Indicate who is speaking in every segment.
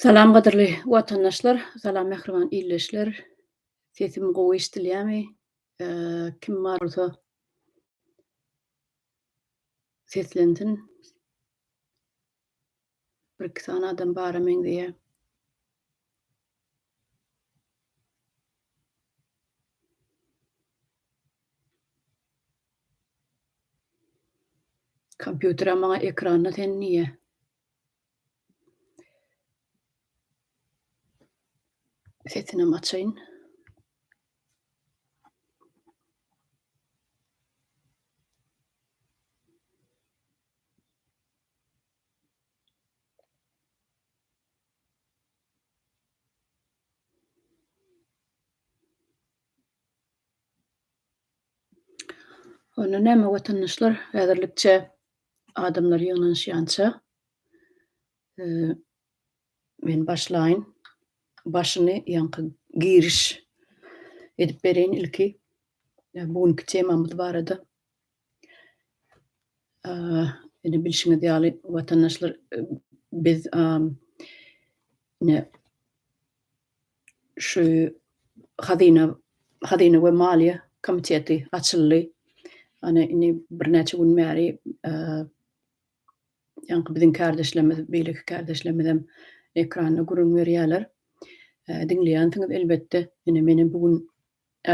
Speaker 1: Salam gadyrly watandaşlar, salam mähriban ildeşler. Sesim gowy eşidilýärmi? Kim bar bolsa seslensin. Bir iki sany adam bara meňzeýär. Kompýuterem maňa ekranda sen diýýär. Sesinem açaýyn. Onda näme watandaşlar, häzirlikçe adamlar ýygnanyşýança men başlaýyn. Başyny ýaňky giriş edip bereýin ilki. Bu günki temamyz barada. Ine bilşiňiz ýaly watandaşlar biz ine şu hazyna hazyna we maliýe komiteti açyldy. Ana indi birnäçe gün bäri ýaňky biziň kärdeşlerimiz, beýleki kärdeşlerimizem ekranda gürrüň berýärler. Diňleýänsiňiz elbetde. Ine menem bu gün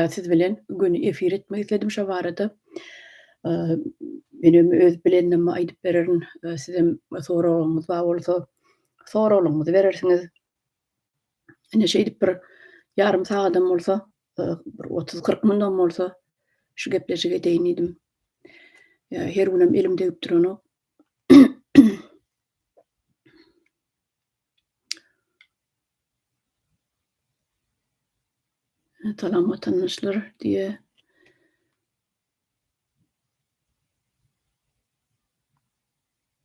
Speaker 1: Siz bilen göni efir etmek isledim şo barada. Menem öz bilenlerimi aýdyp bererin. Sizem soraglaryňyz bar bolsa, soraglaryňyzy berersiňiz. Ine şeýdip bir ýarym sagadam bolsa, bir 30-40 mundam bolsa şu gepleşigi edeýin diýdim. Her günem elim degip duranok. Salam watandaşlar diýe.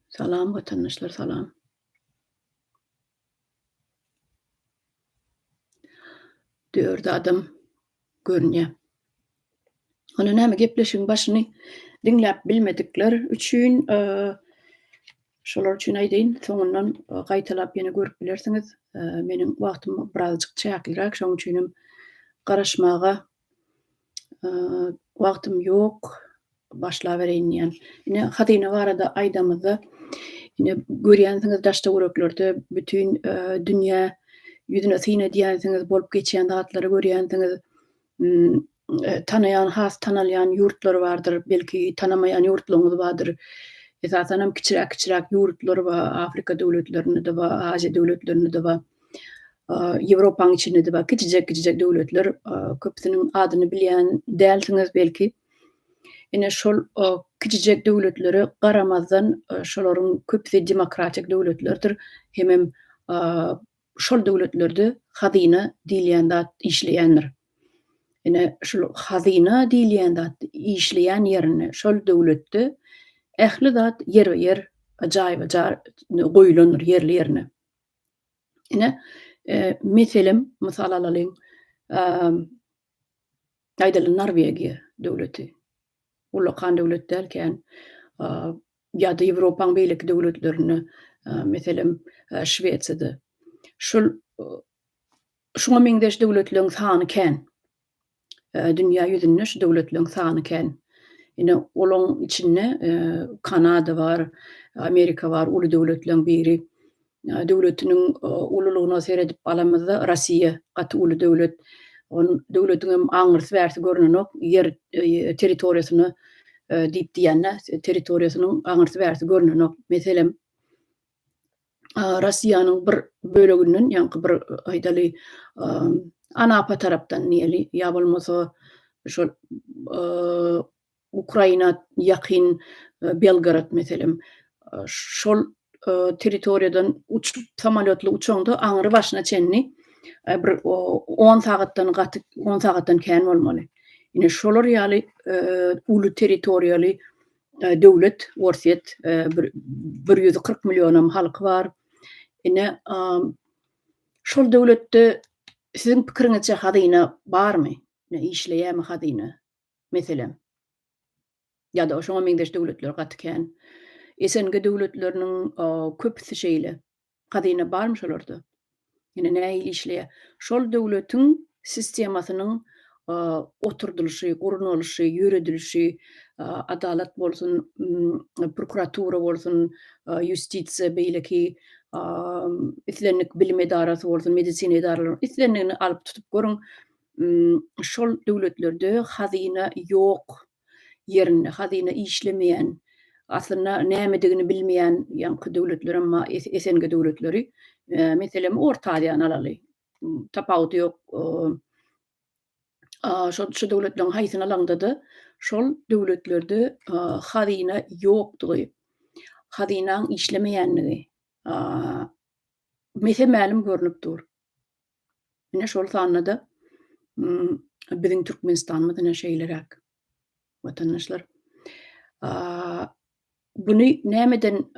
Speaker 1: Salam watandaşlar salam. Dört adam görünýär. Onda näme gepleşigiň başyny diňläp bilmedikler üçin şolar üçin aýdaýyn, soňundan gaýtalap ýene görüp bilersiňiz. Meniň wagtym birazjyk çäkliräk, şonuň üçin hem garaşmaga wagtym ýok. Başlabereýin diýýän. Ine, hazyna barada aýdamyzda, ine, görýänsiňiz daş-töwereklerde bütin dünýä ýüzüne syn edýänsiňiz, bolup geçýän zatlary görýänsiňiz. Tanaýan, has tanalýan ýurtlar bardyr, belki tanamaýan ýurtlaryňyz bardyr. Esasanam kiçiräk-kiçiräk ýurtlar bar, Afrika döwletlerinde-de bar, Aziýa döwletlerinde-de bar. Ýewropanyň içinde-de bar kiçijek-kiçijek döwletler, köpüsiniň adyny bilýän dälsiňiz belki. Ine şol kiçijek döwletlere garamazdan şolaryň köpüsi demokratik döwletlerdir. Hemem şol döwletlerde hazyna diýilýän zat işleýändir. Ine şul hazyna diýilýän zat işleýän ýerinde şol döwletde ähli zat ýerbe-ýer jaýba-jaý goýulandyr ýerli-ýerine. Ine meselem mysal alalyň Aýdaly Norwegiýa döwleti. Ullakan döwlet däl kän. Ýa-da Ýewropaň beýleki döwletlerinde, meselem, Şwesiýada. Şol şuňa meňzeş döwletleriň sany kän. Dünýä ýüzünde şu döwletleriň sany kän. Ine, olaň içinde Kanada bar, Amerika bar, uly döwletleriň biri. Döwletiniň ululygyna seredip alamyzda Rossiýa gaty uly döwlet. Onuň döwletiňem aňyrsy bärsi görnenok, ýer territoriýasyna diýip diýende territoriýasynyň aňyrsy bärsi görnenok. Meselem, Rossiýanyň bir böleginden, ýaňky bir aýdaly Anapa tarapdan diýeli, ýa bolmasa şol Ukraina ýakyn Belgorod meselem, şol territoriýadan uçup samolýotly uçaňda aňry başyna çenli bir on sagatdan gaty on sagatdan kän bolmaly. Ine şolar ýaly uly territoriýaly döwlet Orsýet bir 140 millionam halky bar. Ine şol döwletde siziň pikiriňizçe hazyna barmy? Işleýärmi hazyna? Meselem, ýa-da şoňa meňzeş döwletler gaty kän. SNG döwletleriniň köpüsi şeýle. Hazyna barmy şolarda? Ine nähili işleýär. Şol döwletiň sistemasynyň oturdylyşy, gurnalyşy, ýöredilişi, adalat bolsun, prokuratura bolsun, ýustisiýa, beýleki islendik bilim edarasy bolsun, medisina edaralary, islendigini alyp tutup görüň, şol döwletlerde hazyna ýok ýerinde, hazyna işlemeýän, aslynda nämedigini bilmeýän ýaňky döwletlerem bar, SNG döwletleri. Meselem, Orta Aziýany alaly. Tapawudy ýok. Şol şu döwletleriň haýsyny alaňda-da, şol döwletlerde hazyna ýokdugy, hazynaň işlemeýändigi mese-mälim görnüp dur. Ine şol sanda-da biziň Türkmenistanymyz ine şeýleräk watandaşlar. Buny nämeden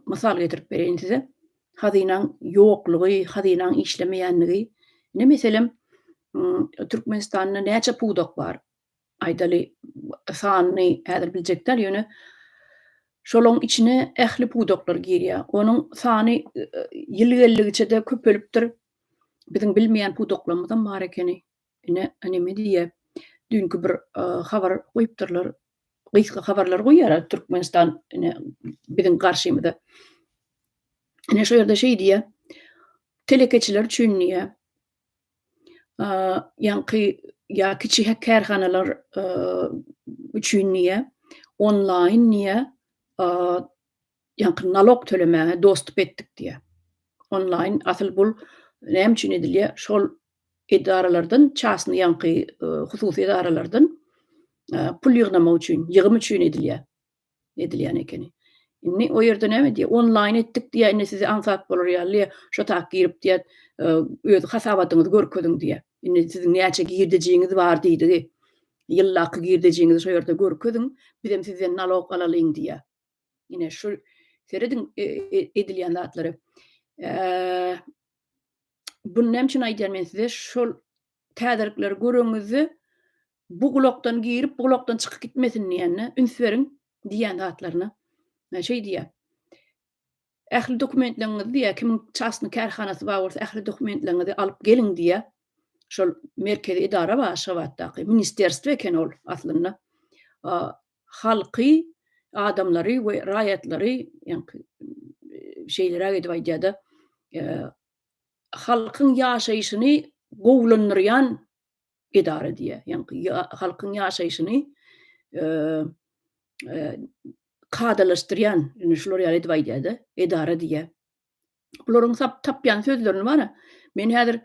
Speaker 1: mysal getirip bereýin size? Hazynaň ýoklugy, hazynaň işlemeýänligi. Ine meselem, Türkmenistanda näçe pudak bar? Aýdaly, sanyny häzir biljek däl, ýöne şolaň içine ähli pudaklar girýär. Onuň sany ýyl geldigiçe-de köpelipdir. Biziň bilmeýän pudaklarymyzam bar ekeni. Ine, neme diýýär, düýnki bir habar goýupdyrlar. Gysga habarlar goýýar Türkmenistan ine biziň garşymyza. Ine şu ýerde şeý diýýär. Telekeçiler üçin diýýär. Ýaňky ýa kiçi kärhanalar üçin diýýär. Onlaýn diýýär. Ýaňky nalog tölemäge dostup etdik diýýär. Onlaýn asyl bul näme üçin edilýär? Şol edaralardan, çasny ýaňky hususy edaralardan pul ýygnamak üçin, ýygym üçin edilýär. Edilýän ekeni. Indi o ýerde näme diýýär? Onlaýn etdik diýýär, indi size aňsat bolar ýaly diýýär. Şo tak girip diýýär, öz hasabatyňyzy görkeziň diýýär. Indi siziň näçe girdejiňiz bar diýdigi. Ýyldaky girdejiňizi şo ýerde görkeziň, bizem sizden nalog alalyň diýýär. Ine şu serediň edilýän zatlary. Bunu näme üçin aýdýan men size? Şol täzelikleri göreňizde bu gulakdan girip, bu gulakdan çykyp gitmesin diýende üns beriň diýýän zatlaryna. Şeý diýýär. Ähli dokumentleriňizi diýýär, kimiň çasny kärhanasy bar bolsa ähli dokumentleriňizi alyp geliň diýýär. Şol merkezi edara bar Aşgabatdaky, ministerstwo eken ol aslynda. Halky, adamlary we raýatlary ýaňky şeýleräk edip aýdýar-da, halkyň ýaşaýşyny gowulandyrýan edara diýýär. Ýaňky halkyň ýaşaýşyny kadalaşdyrýan, indi şular ýaly edip aýdýar-da, edara diýýär. Bularyň sap tapýan sözlerini bar-a, men häzir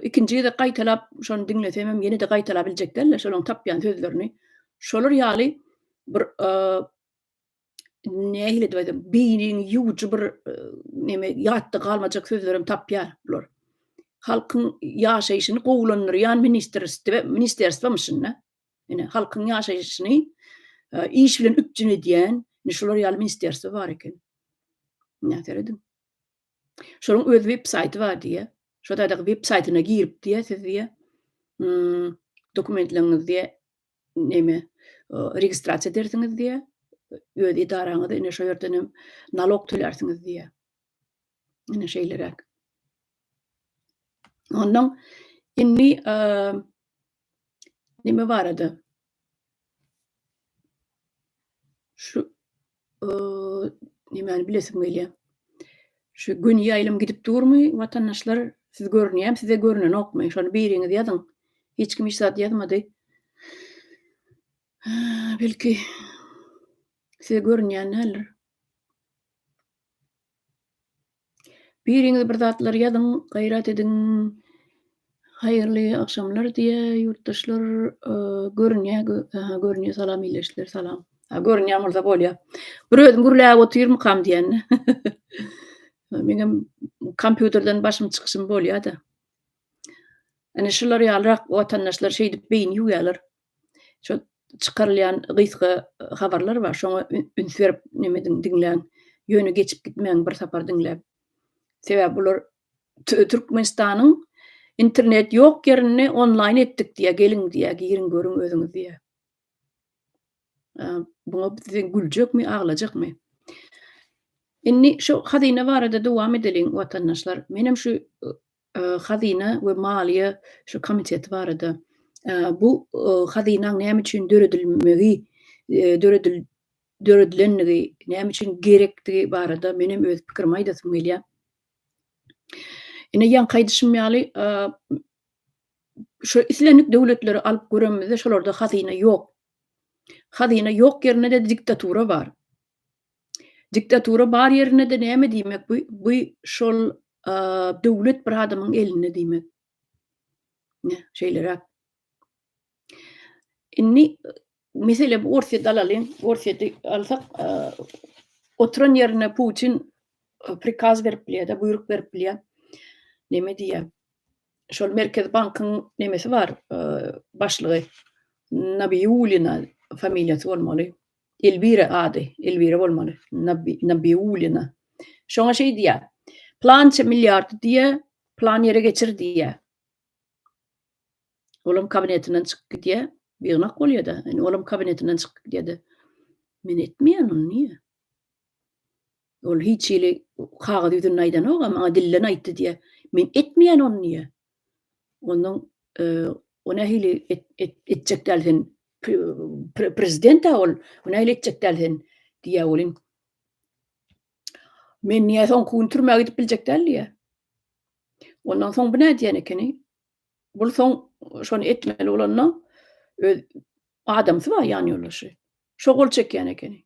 Speaker 1: ikinji gezek gaýtalap, şony diňlesemem ýene-de gaýtalap biljek däl-de, şolaryň tapýan sözlerini. Şolar ýaly bir nähili edip aýtsam, beýniňi ýuwujy bir neme ýatda galmajak sözlerem tapýar bular. Halkyň ýaşaýşyny gowulandyrýan ministrstwe, ministerstwamyşyn-da. Ine, halkyň ýaşaýşyny iş bilen üpjün edýän, ine şular ýaly ministerstwo bar eken. Ine, serediň. Şonuň öz web saýty bar diýýär. Şo taýdaky web saýtyna girip diýýär, siz diýýär, hmm, dokumentleriňizi diýýär, neme, registrasiýa edersiňiz diýýär. Öz edaraňyzy ine şo ýerden hem nalog tölärsiňiz diýýär. Ine şeýleräk. Ondan indi Neme barada? Şu nemäni bilesim gelýär. Şu göni ýaýlym gidip durmy watandaşlar? Siz görünýärmi, size görünenokmy? Şony biriňiz ýazyň. Hiç kim hiç zat ýazmady. Belki size görünýän däldir. Biriňiz bir zatlar ýazyň, gaýrat ediň. Haýyrly agşamlar diýýär ýurtdaşlar. Görünýär, aha görünýär. Salam ildeşler, salam. Ha görünýän bolsa bolýar. Bir özüm gürläp otyrmykam diýende. Meňem kompýuterden başym çykyşym bolýar-da. Ine şular ýalyrak watandaşlar şeýdip beýni ýuwýarlar. Şo çykarylýan gysga habarlar bar, şoňa üns berip neme ediň, diňläň. Ýöne geçip gitmäň bir sapar diňläp. Sebäbi bular Türkmenistanyň internet ýok ýerinde onlaýn etdik diýýär, geliň diýýär, giriň görüň özüňiz diýýär. Buňa sen güljekmi, aglajakmy? Indi şu hazyna barada dowam edeliň watandaşlar. Menem şu. Hazyna we maliýe şu komiteti barada. Bu hazynaň näme üçin döredilmegi, döredil döredilenligi, näme üçin gerekdigi barada menem öz pikirimi aýdasym gelýär. Ine ýaňky aýdyşym ýaly, şu islendik döwletleri alyp göremizde şolarda hazyna ýok. Hazyna ýok ýerinde-de diktatura bar. Diktatura bar ýerinde-de näme diýmek bu? Bu şol döwlet bir adamyň elinde diýmek. Ine, şeýleräk. Indi mesele bu Orsýeti alalyň. Orsýeti alsak, oturan ýerinde Putin prikaz berip bilýär-de, buýruk berip bilýär. Neme diýýär? Şol Merkezi bankyň nemesi bar, başlygy Nabiullina familiýasy bolmaly. Elwira ady, Elwira bolmaly. Nabiullina. Şoňa şeý diýýär. Plança milliardy diýýär, plan ýere geçir diýýär. Olam kabinetinden çykyp gidýär. Ýygnak bolýar-da. Indi olam kabinetinden çykyp gidýär-de. Men etmeýän ony diýýär. Ol hiç hili kagyz ýüzünde aýdanok-a, maňa dilden aýtdy diýýär. Men etmeýän ony diýýär. Ondan o nähili etjek däl sen prezident-ä ol, o nähili etjek däl sen diýýär welin. Men diýýär soňky gün türmä gidip biljek däl diýýär. Ondan soň bu nädýän ekeni? Bul soň şony etmeli bolanda öz adamsy bar ýan ýoldaşy. Şo gol çekýän ekeni.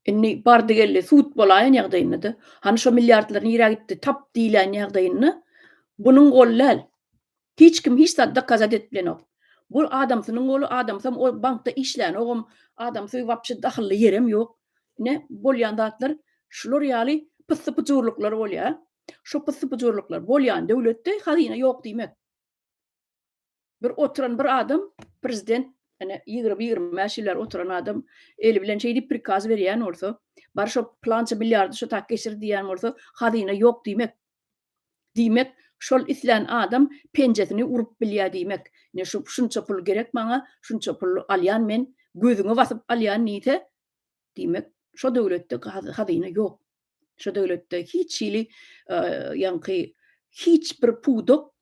Speaker 1: Indi bardy-geldi sud bolaýan ýagdaýynda-da, hany şo milliardlar nirä gitdi, tap diýlen ýagdaýynda bunuň goly däl. Hiç kim hiç zat dokazat edip bilenok. Bu adamsynyň goly, adamsam o bankda işlänogam, adamsy wapşe dahylly ýerem ýok. Ine, bolýan zatlar şular ýaly pyssy-pyjurlyklar bolýar. Şo pyssy-pyjurlyklar bolýan döwletde hazyna ýok diýmek. Bir oturan bir adam prezident ene 20-25 ýyl bäri oturan adam eli bilen şeý diýip prikaz berýän bolsa, bar şo plança milliardy şo tak geçir diýýän bolsa, hazyna ýok diýmek. Diýmek, şol islän adam penjesini urup bilýär diýmek. Ine şu şunça pul gerek maňa, şunça pul alýan men, gözüňe basyp alýan diýse, diýmek, şo döwletde hazyna ýok. Şu döwletde hiç hili ýaňky hiç bir pudak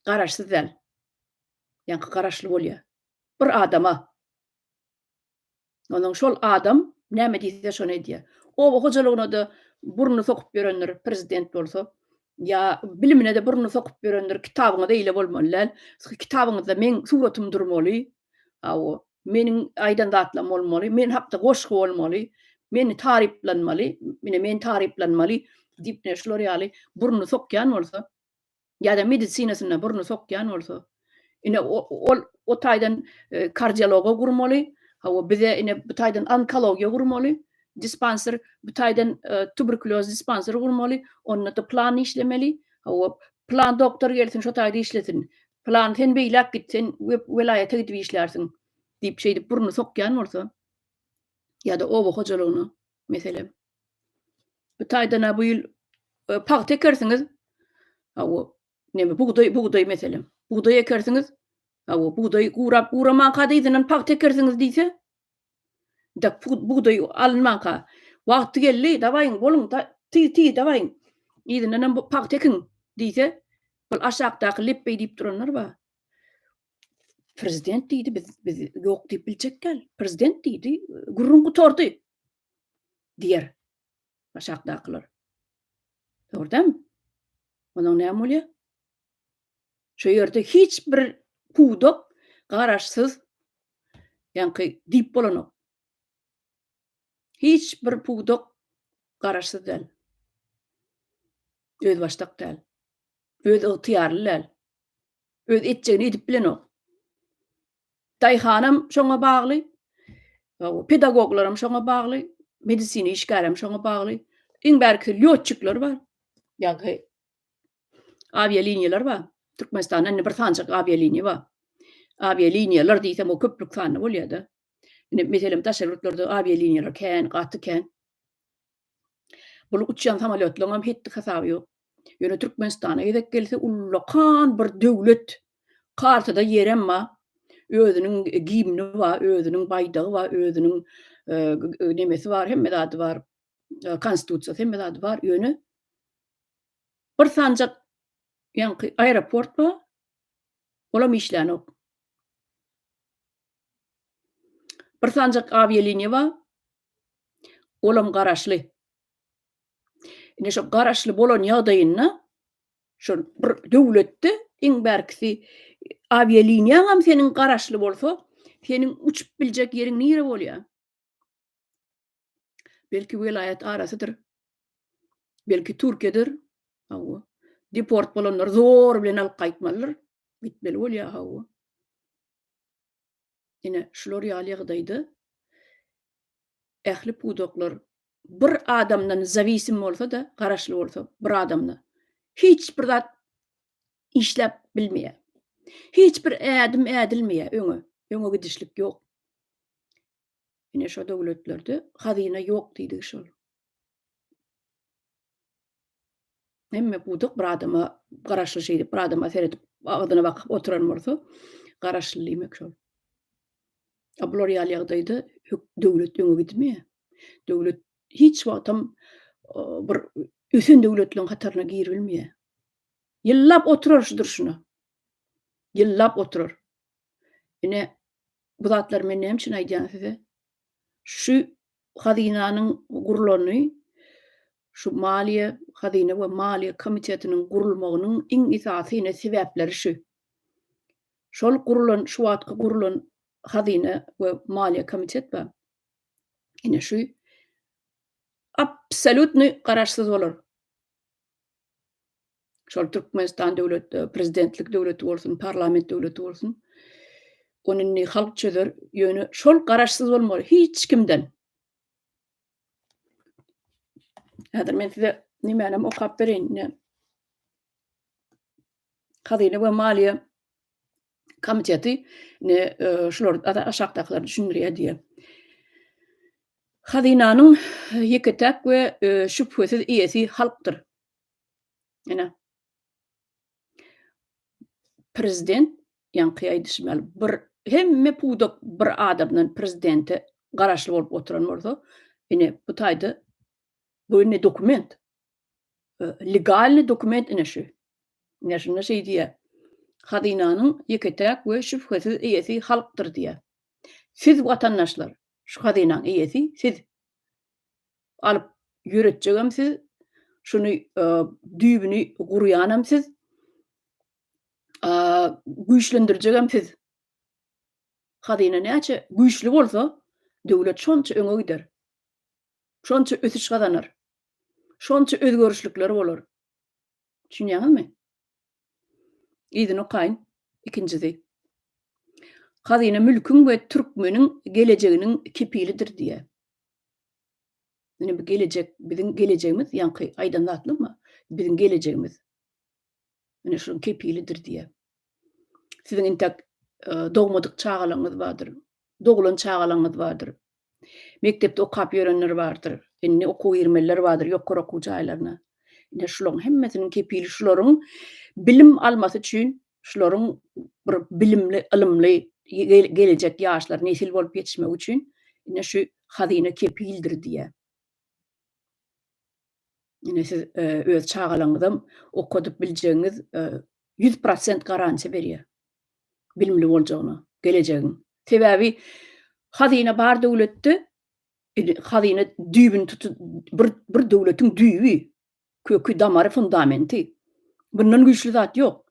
Speaker 1: garaşsyz däl. Ýaňky garaşly bolýar. Bir adama. Onuň şol adam näme diýse şony edýär. Oba hojalygyna-da burnuny sokup ýörendir prezident bolsa. Ýa bilimine-de burnuny sokup ýörendir. Kitabyňyz eýle bolmaly däl. Kitabyňyzda meň suratym durmaly. Hawa. Meniň aýdan zatlarym bolmaly, men hakda goşgy bolmaly, meni taryplanmaly, ine men taryplanmaly diýip ine şular ýaly burnuny sokýan bolsa ýa-da medisinasynda burnuny sokýan bolsa, ine ol o taýdan kardiologa gurmaly, hawa bize ine bu taýdan onkologiýa gurmaly, dispanser, bu taýdan tuberkulýoz dispanseri gurmaly, onda-da plan işlemeli, hawa plan doktor gelsin şo taýda işlesin, Pylan sen beýläk git, sen welaýata gidip işlärsiň diýip şeýdip burnuny sokýan bolsa ýa-da oba hojalygyna meselem. Bu taýdan-a bu ýyl e, pagta ekersiňiz. Hawa, neme bugdaý, bugdaý meselem. Bugdaý ekersiňiz. Hawa, bugdaý gurap guramanka-da yzyndan pagta ekersiňiz diýse, da bugdaý alynmanka wagty geldi, dawaýyň, boluň, tiz tiz dawaýyň. Yzyndan hem pagta ekiň diýse, Ol aşakdaky lepbeý diýip duranlar bar. Prezident diýdi, biz biz ýok diýip biljek däl. Prezident diýdi, gürrüň gutardy. Diýer. Aşakdakylar. Dogry dälmi? Ondan näme bolýar? Şu ýerde hiç bir pudak garaşsyz ýaňky diýip bolanok. Hiç bir pudak garaşsyz däl. Özbaşdak däl. Öz ygtyýarly däl. Öz etjegini edip bilenok. Daýhanam şoňa bagly, pedagoglaram şoňa bagly, medisina işgärem şoňa bagly. Iň bärkisi lýotçikler bar. Ýagny awialiniýalar bar. Türkmenistanda indi bir sanjak awialiniýa bar. Awialiniýalar diýsem o köplük sanda bolýar-da. Indi meselem daşary ýurtlarda awialiniýalar kän, gaty kän. Bul uçýan samolýotlaryň hem hetdi hasaby ýok. Ýöne Türkmenistana gezek gelse ullakan bir döwlet. Kartada ýerem bar. Özüniň gimni bar, özüniň baýdagy bar, özüniň e, nemesi bar, hemme zady bar. E, konstitusiýasy hemme zady bar. Ýöne bir sanjak. Ýaňky aeroport bar. Olam işlänok. Bir sanjak awialiniýa bar. Olam garaşly. Ine şo garaşly bolan ýagdaýynda şol bir döwletde iň bärkisi awialiniýaňam seniň garaşly bolsa, seniň uçup biljek ýeriň nire bolýar? Belki welaýat arasydyr. Belki Türkiýedir. Hawa. Deport bolanlar zor bilen alyp gaýtmalydyr. Gitmeli bolýar, hawa. Ine, şular ýaly ýagdaýda ähli pudaklar bir adamdan zawisim bolsa-da, garaşly bolsa bir adamda hiç bir zat işläp bilmeýär. Hiç bir ädim ädilmeýär öňe, öňe gidişlik ýok. Ine şo döwletlerde hazyna ýok diýdigi şol. Hemme pudak bir adama garaşly şeýdip bir adama seredip agzyna bakyp oturan bolsa garaşly diýmek şol. A bular ýaly ýagdaýda döwlet öňe gitmeýär. Döwlet hiç wagtam bir ösen döwletleriň hataryna giribilmeýär. Ýyllap oturar şu durşuna. Ýyllap oturar. Ine bu zatlary men näme üçin aýdýan size? Şu hazynanyň gurlany, şu maliýe, hazyna we maliýe komitetiniň gurulmagynyň iň esasy ine sebäpleri şu. Şol gurulan, şu wagtky gurulan hazyna we maliýe komitet bar. Ine şu absolýutny garaşsyz bolar. Şol Türkmenistan döwlet, e, prezidentlik döwleti bolsun, parlament döwleti bolsun. Ony indi halk çözer. Ýöne şol garaşsyz bolmaly hiç kimden. Häzir men size nämänem okap bereýin. Ne? Hazyna we maliýe komiteti ne e, şular aşakdakylary düşündirýär diýýär. Hazynanyň ýeke-täk we e, şübhesiz eýesi halkdyr. Ine. Prezident ýaňky aýdyşym ýaly bir hemme pudak bir adamdan prezidente garaşly bolup oturan bolsa, ine bu taýda bu indi dokument. Legalny dokument ine şu. Ine şunda şeý diýýär. Hazynanyň ýeke-täk we şübhesiz eýesi halkdyr diýýär. Siz watandaşlar, şu hazynaň eýesi siz. Alyp ýöretjegem siz, şuny düýbüni gurýanam siz, güýçlendirjegem siz. Hazyna näçe güýçli bolsa, döwlet şonça öňe gider. Şonça ösüş gazanar. Şonça özgerişlikler bolar. Düşünýäňizmi? Yzyny okaýyn. Ikinjisi. Hazyna mülküň we türkmeniň gelejeginiň kepilidir diýýär. Ine bu gelejek, biziň gelejegimiz, ýaňky aýdan zatlarym biziň gelejegimiz. Ine şunuň kepilidir diýýär. Siziň intäk e, dogmadyk çagalaryňyz bardyr. Doglan çagalaryňyz bardyr. Mekdepde okap ýörenler bardyr. Indi okuw girmeliler bardyr ýokary okuw jaýlaryna. Ine şularyň hemmesiniň kepili şularyň bilim almasy üçin şularyň bir bilimli, ylymly gelejek ýaşlar nesil bolup ýetişmegi üçin ine şu hazyna kepildir diýýär. Ine siz e, öz çagalaryňyzam okadyp biljegiňiz 100% garantiýa berýär. Bilimli boljagyna, gelejegiň. Sebäbi hazyna bar döwletde hazyna düýbüni tutup bir bir döwletiň düýbi, köki, damary, fundamenti. Bundan güýçli zat ýok.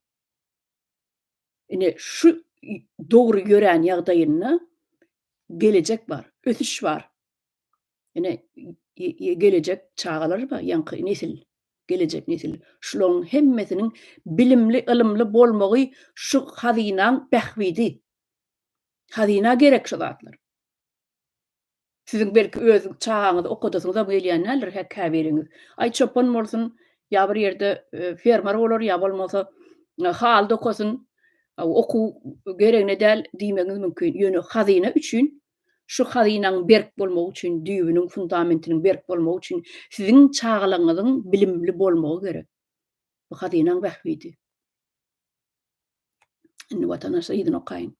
Speaker 1: Ine şu dogry ýörän ýagdaýynda gelejek bar, ösüş bar. Ine gelejek çagalar bar, ýaňky nesil, gelejek nesil. Şularyň hemmesiniň bilimli, ylymly bolmagy şu hazynaň bähbidi. Hazyna gerek şu zatlar. Siziň belki öz çagaňyzy okadasyňyzam gelýän däldir hä käbiriňiz. Aý çopan bolsun, ýa bir ýerde e, fermer bolar, ýa bolmasa e, haly dokasyn, okuw geregine däl diýmegiňiz mümkin. Ýöne hazyna üçin şu hazynaň berk bolmagy üçin, düýbüniň, fundamentiniň berk bolmagy üçin siziň çagalaryňyzyň bilimli bolmagy gerek. Bu hazynaň bähbidi. Indi watandaşlar yzyny okaýyn.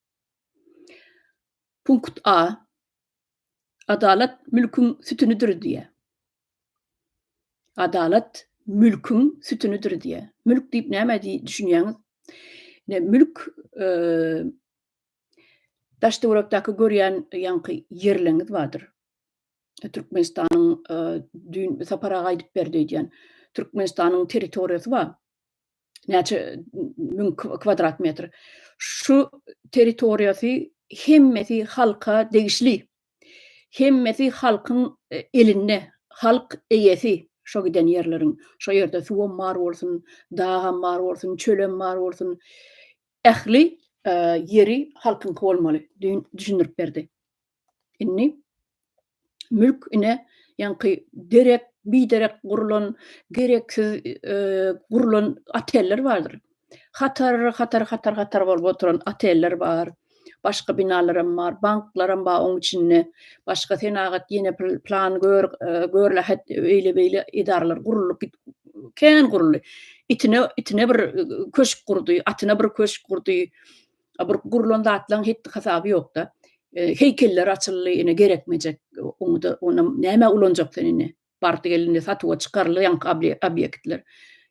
Speaker 1: Punkt A. Adalat mülküň sütünidir diýýär. Adalat mülküň sütünidir diýýär. Mülk diýip nämä düşünýäňiz? Ine, mülk daş-töwerekdäki görýän ýaňky ýerleňiz bardyr. Türkmenistanyň düýn Sapar aga aýdyp berdi öýdýän. Türkmenistanyň territoriýasy bar. Näçe müň kwadrat metr. Şu territoriýasy hemmesi halka degişli. Hemmesi halkyň elinde. Halk eýesi şo giden ýerleriň. Şo ýerde suwam bar bolsun, dagam bar bolsun, çölem bar bolsun. Ähli ýeri halkyňky bolmaly. Düýn düşündirip berdi. Indi mülk ine ýaňky derek, biderek gurulan, gereksiz gurulan oteller bardyr. Hatar, hatar, hatar, hatar bolup oturan oteller bar. Başga binalaram bar, banklaram bar oň içinde. Başga senagat ýene plan gör, görlähet eýle-beýle edaralar guruldy, kän guruldy. Itine, itine bir köşk gurdy, atyna bir köşk gurdy. A bir gurlan zatlaryň hetdi-hasaby ýok-da. Heýkeller açyldy, ine gerekmejek. Oňa-da, onam nämä ulanjak sen indi? Bardy-geldi satuwa çykaryldy ýaňky obýektler.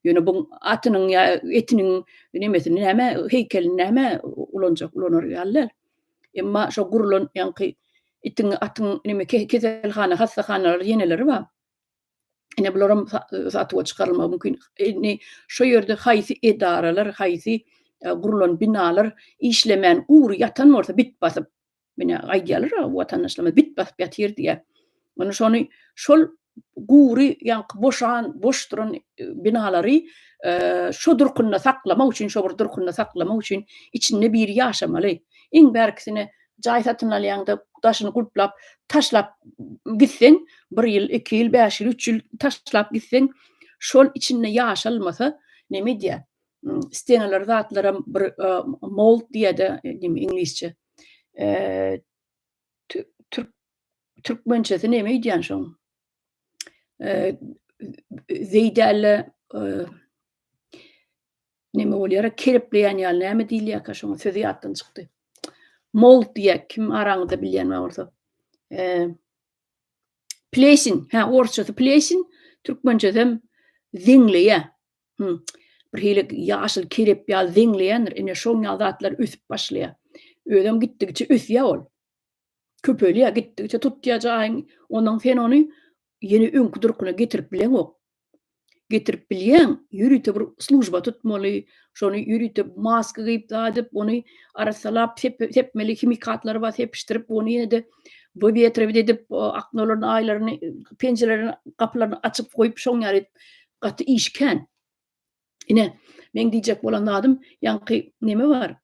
Speaker 1: Ýöne bu atynyň ýa etiniň nemesini nämä, heýkelini nämä ulanjak, ulanar ýaly däl. Emma şo gurlan ýaňky itiň, atyň neme keselhana, hassahanalar ýeneleri bar. Ine bularam satuwa çykarylmagy mümkin. Indi şo ýerde haýsy edaralar, haýsy gurlan binalar işlemän gury ýatan bolsa bit basyp, mine aýdýarlar watandaşlarymyz bit basyp ýatyr diýýär. Ony şony şol gury ýaňky boşan, boş duran binalary şo durkunda saklamak üçin, şo bir durkunda saklamak üçin içinde biri ýaşamaly. Iň bärkisine Jaý satyn alýaňda daşyny gulplap taşlap gitseň, bir ýyl, iki ýyl, bäş ýyl, üç ýyl taşlap gitseň, şol içinde ýaşalmasa neme edýär? Stenalar zatlaram bir mold diýýär-de neme iňlisçe. Türk türkmençesi neme öýdýän şoň? Zeý däl-de Neme bolýara kerepleýän ýaly näme diýilýärkä şoňa sözi ýatdan çykdy. Mold diýýär kim araňyzda bilýän bar bolsa. Plesin, hä orsçasy plesin, türkmençesem zeňleýär. Bir hili ýaşyl kerep ýaly zeňleýändir. Ine şoň ýaly zatlar ösüp başlaýar. Özem gitdigiçe ösýär ol. Köpelýär, gitdigiçe tutýar jaýyň. Ondan sen ony ýene öňki durkuna getirip bileňok. Getirip bilýäň, ýörite bir služba tutmaly, şony ýörite maska geýip zat edip, ony arassalap sepmeli, himikatlary bar sepişdirip, ony ýene-de wywetrewit edip, oknolaryny, aýlaryny, penjirelerini, gapylaryny açyp goýup, şoň ýaly edip, gaty iş kän. Ine, meň diýjek bolan zadym, ýaňky neme bar,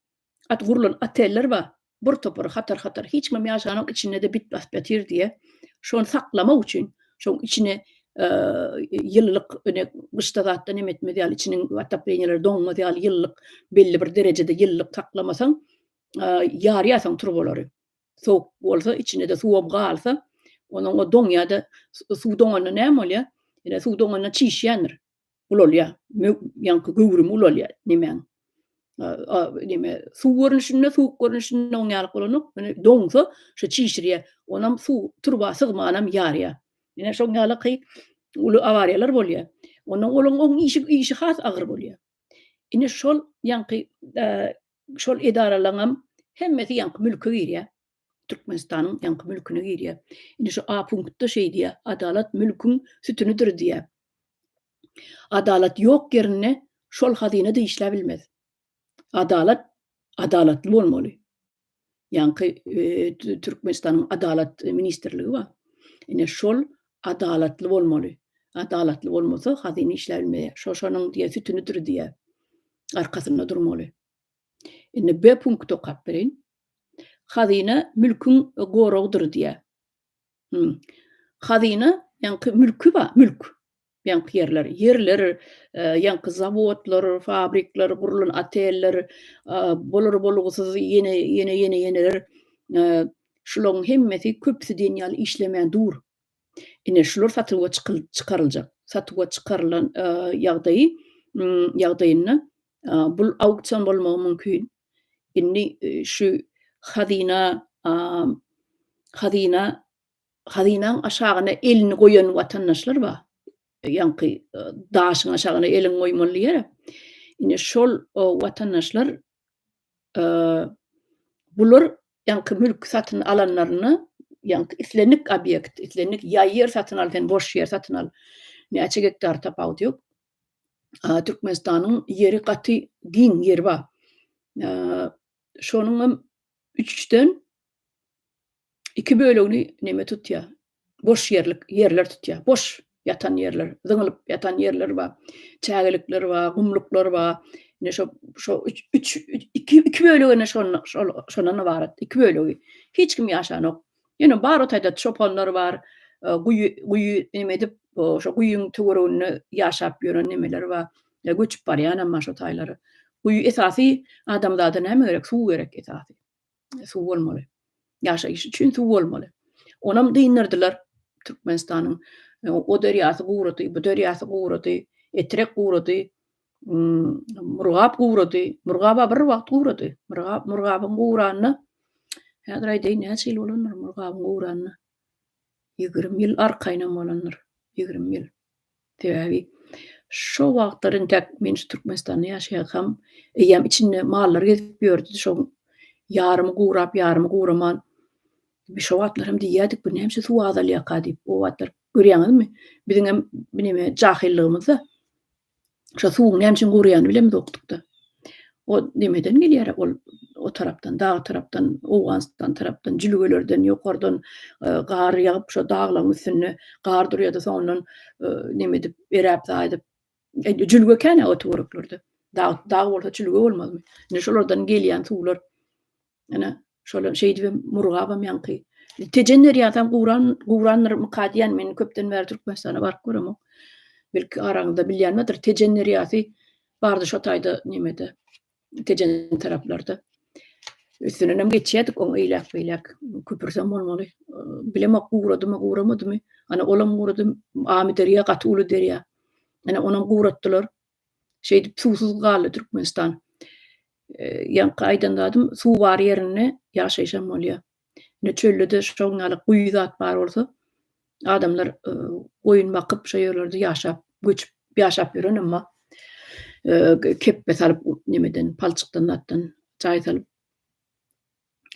Speaker 1: At gurlan oteller bar. Bir topar hatar-hatar hiç kimem ýaşanok içinde-de bit basyp ýatyr diýe. Şony saklamak üçin şoň içine ýylylyk ine gyşda zatda neme etmez ýaly içiniň otopleniýaleri doňmaz ýaly ýylylyk belli bir derejede ýylylyk saklamasaň ýarýarsyň turbalary. Sowuk bolsa içinde-de suwam galsa onuň o doňýa-da suw doňanda näme bolýar? Ine suw doňanda çişýändir. Ulalýar. Ýaňky göwrümi ulalýar nemäň. Neme suw görnüşinde, suwuk görnüşinde oň ýaly bolanok. Ýöne doňsa şo çişirýär. Onam suw turba sygmanam ýarýar. Ine şoň ýalyky uly awariýalar bolýar. Ondan olaň oň işi işi has agyr bolýar. Ine şol ýaňky şol edaralaryňam hemmesi ýaňky mülke girýär. Türkmenistanyň ýaňky mülküne girýär. Indi şu A punktda şeý diýýär, adalat mülküň sütünidir diýýär. Adalat ýok ýerinde şol hazyna-da işläbilmez. Adalat adalatly bolmaly. Ýaňky Türkmenistanyň Adalat ministrligi bar. Ine şol adalatly bolmaly. Adalatly bolmasa hazyna işläbilmeýär. Şo şonuň diýýär sütünidir diýýär. Arkasynda durmaly. Indi B punkty okap bereýin. Hazyna mülküň goragydyr diýýär. Hmm. Hazyna ýaňky mülki bar, mülk. Ýaňky ýerler, ýerler, e, ýaňky zawodlar, fabrikler, gurlan oteller, e, bolar bolgusyz ýene ýene ýene ýeneler e, şularyň hemmesi köpüsi diýen ýaly işlemän dur. Ine şular satuwa çykaryljak. Satuwa çykarylan ýagdaýy ýagdaýynda bul auksion bolmagy mümkin. Indi şu hazyna hazyna hazynaň aşagyna elini goýan watandaşlar bar. Ýaňky daşyň aşagyna eliňi goýmaly diýýär. Ine şol watandaşlar bular ýaňky mülk satyn alanlarynda ýaňky islendik obýekt, islendik ýaý ýer satyn al, sen boş ýer satyn al. Näçe gektar tapawudy ýok. Türkmenistanyň ýeri gaty giň ýeri bar. Şonuň hem üçden iki bölegini neme tutýar? Boş ýerlik ýerler tutýar. Boş ýatan ýerler, zyňylyp ýatan ýerler bar. Çägelikler bar, gumluklar bar. Ine şo şo üç üç iki iki bölegi ine şonda şol şondan ybarat. Iki bölegi. Hiç kim ýaşanok. Ýöne bar o taýda çopanlar bar. Guýy guýy neme edip, şo guýyň töwereginde ýaşap ýören nemeler bar. Göçüp barýanam bar şo taýlara. Guýy esasy adamzada näme gerek? Suw gerek esasy. Suw bolmaly. Ýaşaýyş üçin suw bolmaly. Onam dynyrdylar Türkmenistanyň. O derýasy gurady, bu derýasy gurady, Etrek gurady, Murgap gurady. Murgaba bir wagt gurady. Murgap, Murgabyň guranyna häzir aýdaýyn näçe ýyl bolandyr Murgabyň guranyna. 20 ýyl arkaýynam bolandyr. 20 ýyl. Sebäbi şo wagtlar entäk men şu Türkmenistanda ýaşaýarkam eýýäm içinde mallar gezip ýördi. Şoň ýarymy gurap, ýarymy guraman. Biz şo wagtlar hem diýýärdik, bu näme üçin suw azalýarka diýip. O wagtlar görýäňizmi, biziňem neme jahyllygymyzda şo suwuň näme üçin guraýanyny bilemzokdyk-da. O nemeden gelýär ol o tarapdan, dag tarapdan, Owganystan tarapdan, jülgelerden, ýokardan gar ýagyp, şo daglaryň üstünde gar durýar-da, soňundan neme edip, eräp zaýdyp, jülge kän-ä o töwereklerde. Dag, dag bolsa jülge bolmazmy? Ine şolardan gelýän suwlar. Ine, şolar şeýdibem Murgabam ýaňky. Tejen derýasam guran, gurandyr-myka diýýän, men köpden bäri Türkmenistana baryp göremok. Belki araňyzda bilýän bardyr, Tejen derýasy bardy şo taýda nemede, Tejen taraplarda. Üstündenem geçýärdik oň eýläk-beýläk, köpürsem bolmaly. Bilemok guradymy, guramadymy. Ana olam gurady, Amyderýa gaty uly derýa. Ine onam guratdylar. Şeýdip suwsuz galdy Türkmenistan. Ýaňky aýdan zadym suw bar ýerinde ýaşaýyşam bolýar. Ine çölde-de şoň ýaly guýy zat bar bolsa adamlar goýun bakyp şo ýerlerde ýaşap, göçüp ýaşap ýörenem bar. Kepbe salyp nemeden palçykdan zatdan jaý salyp.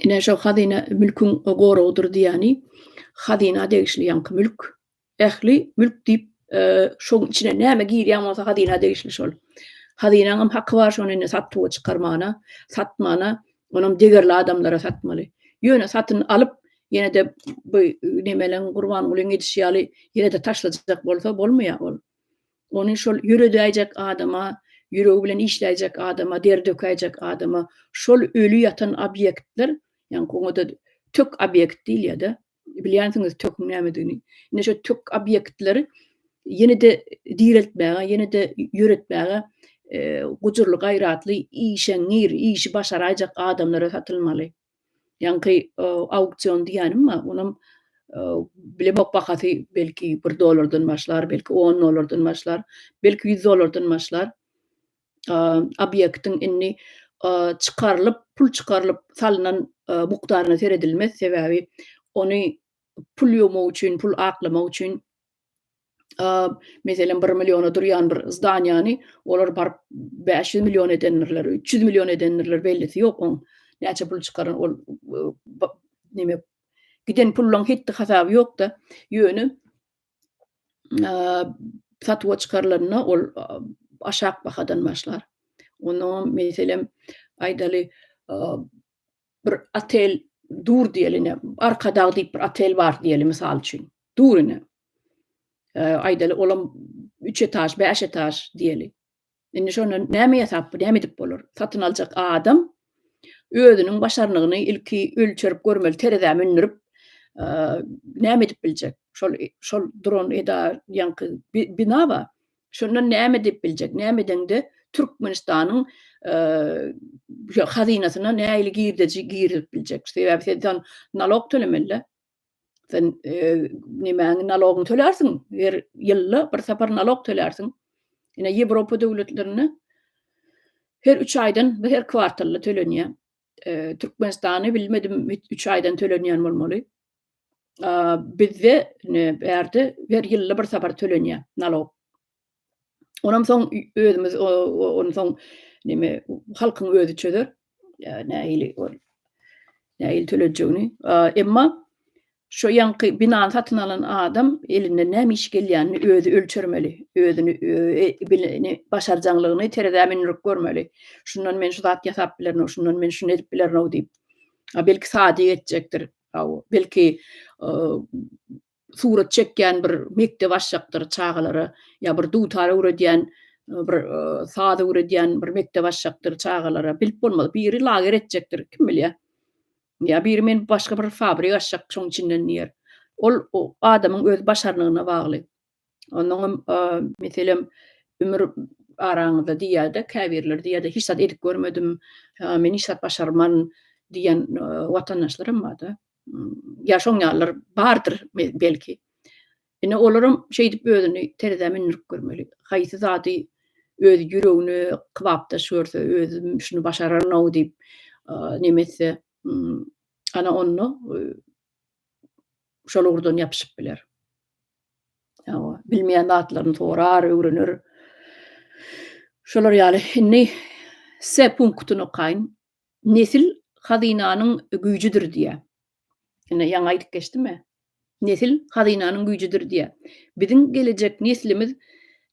Speaker 1: Ine şo hazyna mülküň goragydyr diýýäni hazyna degişli ýaňky mülk Ähli mülk diýip, şoň içine näme girýän bolsa hazyna degişli şol. Hazynaňam haky bar şony indi satuwa çykarmana, satmana, onam degerli adamlara satmaly. Ýöne satyn alyp, ýene-de bu nemeleň Gurbangulyň edişi ýaly ýene-de taşlajak bolsa bolmaýar ol. Ony şol ýöredäýjek adama, ýüregi bilen işläýjek adama, der dökäýjek adama şol öli ýatan obýektler, ýaňky oňa-da tök obýekt diýilýär-de, Bilýänsiňiz töküň nämedigini. Ine şu tök obýektleri ýene-de direltmäge, ýene-de ýöretmäge gujurly, gaýratly, işeňňir, işi başaraýjak adamlara satylmaly. Ýaňky auksion diýýänim bar, onam bilemok bahasy belki bir dollardan başlar, belki on dollardan başlar, belki ýüz dollardan başlar. Obýektiň indi çykarylyp, pul çykarylyp salnan mukdaryna seredilmez, sebäbi ony pul ýuwmak üçin, pul aklamak üçin meselem bir milliona durýan bir zdaniýany olar baryp 500 million edendirler, 300 million edendirler, bellisi ýok oň näçe pul çykaran ol neme giden pullaryň hetdi hasaby ýok-da, ýöne satuwa çykarylanda ol aşak bahadan başlar. Onnoňam meselem aýdaly bir otel dur diýeli ine Arkadag diýip bir otel bar diýeli mysal üçin. Dur ine. Aýdaly olam 3 etaž, 5 etaž diýeli. Indi şondan näme ýasap, näme edip bolar? Satyn aljak adam özüniň başarnygyny ilki ölçerip görmeli, terezä mündürip, näme edip biljek? Şol şol duran eda ýaňky bina bar. Şondan näme edip biljek? Näme edeňde Türkmenistanyň hazynasyna nähili girdeji girizip biljek? Sebäbi sen sen nalog tölemeli. Sen nemäňi nalogyňy tölärsiň, her ýylda bir sapar nalog tölärsiň. Ine Ýewropa döwletlerinde her 3 aýdan, her kwartalda tölenýär. Türkmenistany bilmedim, 3 aýdan tölenýän bolmaly. Bizde ine bärde her ýylda bir sapar tölenýär nalog. Onam soň özümiz ony soň neme halkyň özi çözer. Nähili ol nähili tölenjegini. Emma şo ýaňky binany satyn alan adam elinden näme iş gelýänini özi ölçermeli. Özüni bileni başarjaňlygyny terezä mündürip görmeli. Şundan men şu zat ýasap bilerin, şundan men şuny edip bilerin diýip. A belki sadyk etjekdir. Belki surat çekýän bir mekdep açjakdyr çagalara ýa bir dutar öwredýän bir saz öwredýän bir mekdep açjakdyr çagalara bilip bolmaz. Biri lager etjekdir, kim bilýär. Ýa biri men başga bir fabrik açjak şoň içinden diýer. Ol adamyň öz başarnygyna bagly. Onnoňam meselem ömür araňyzda diýýär-de käbirleri diýýär-de hiç zat edip görmedim, men hiç zat başarman diýen watandaşlaram bar-da. Ýa şoň ýalylar bardyr belki. Ine olaram şeýdip özüni terezä mündürip görmeli. Haýsy zady öz ýüregine kybapdaş görse, özüm şuny başararyn-ow diýip neme etse, ana onda şol ugurdan ýapyşyp biler. Hawa, bilmeýän zatlaryny sorar, öwrener. Şolar ýaly indi S punktyny okaýyn. Nesil hazynanyň güýjüdir diýýär. Ine, ýaňy aýdyp geçdim-ä. Nesil hazynanyň güýjüdir diýýär. Biziň gelejek neslimiz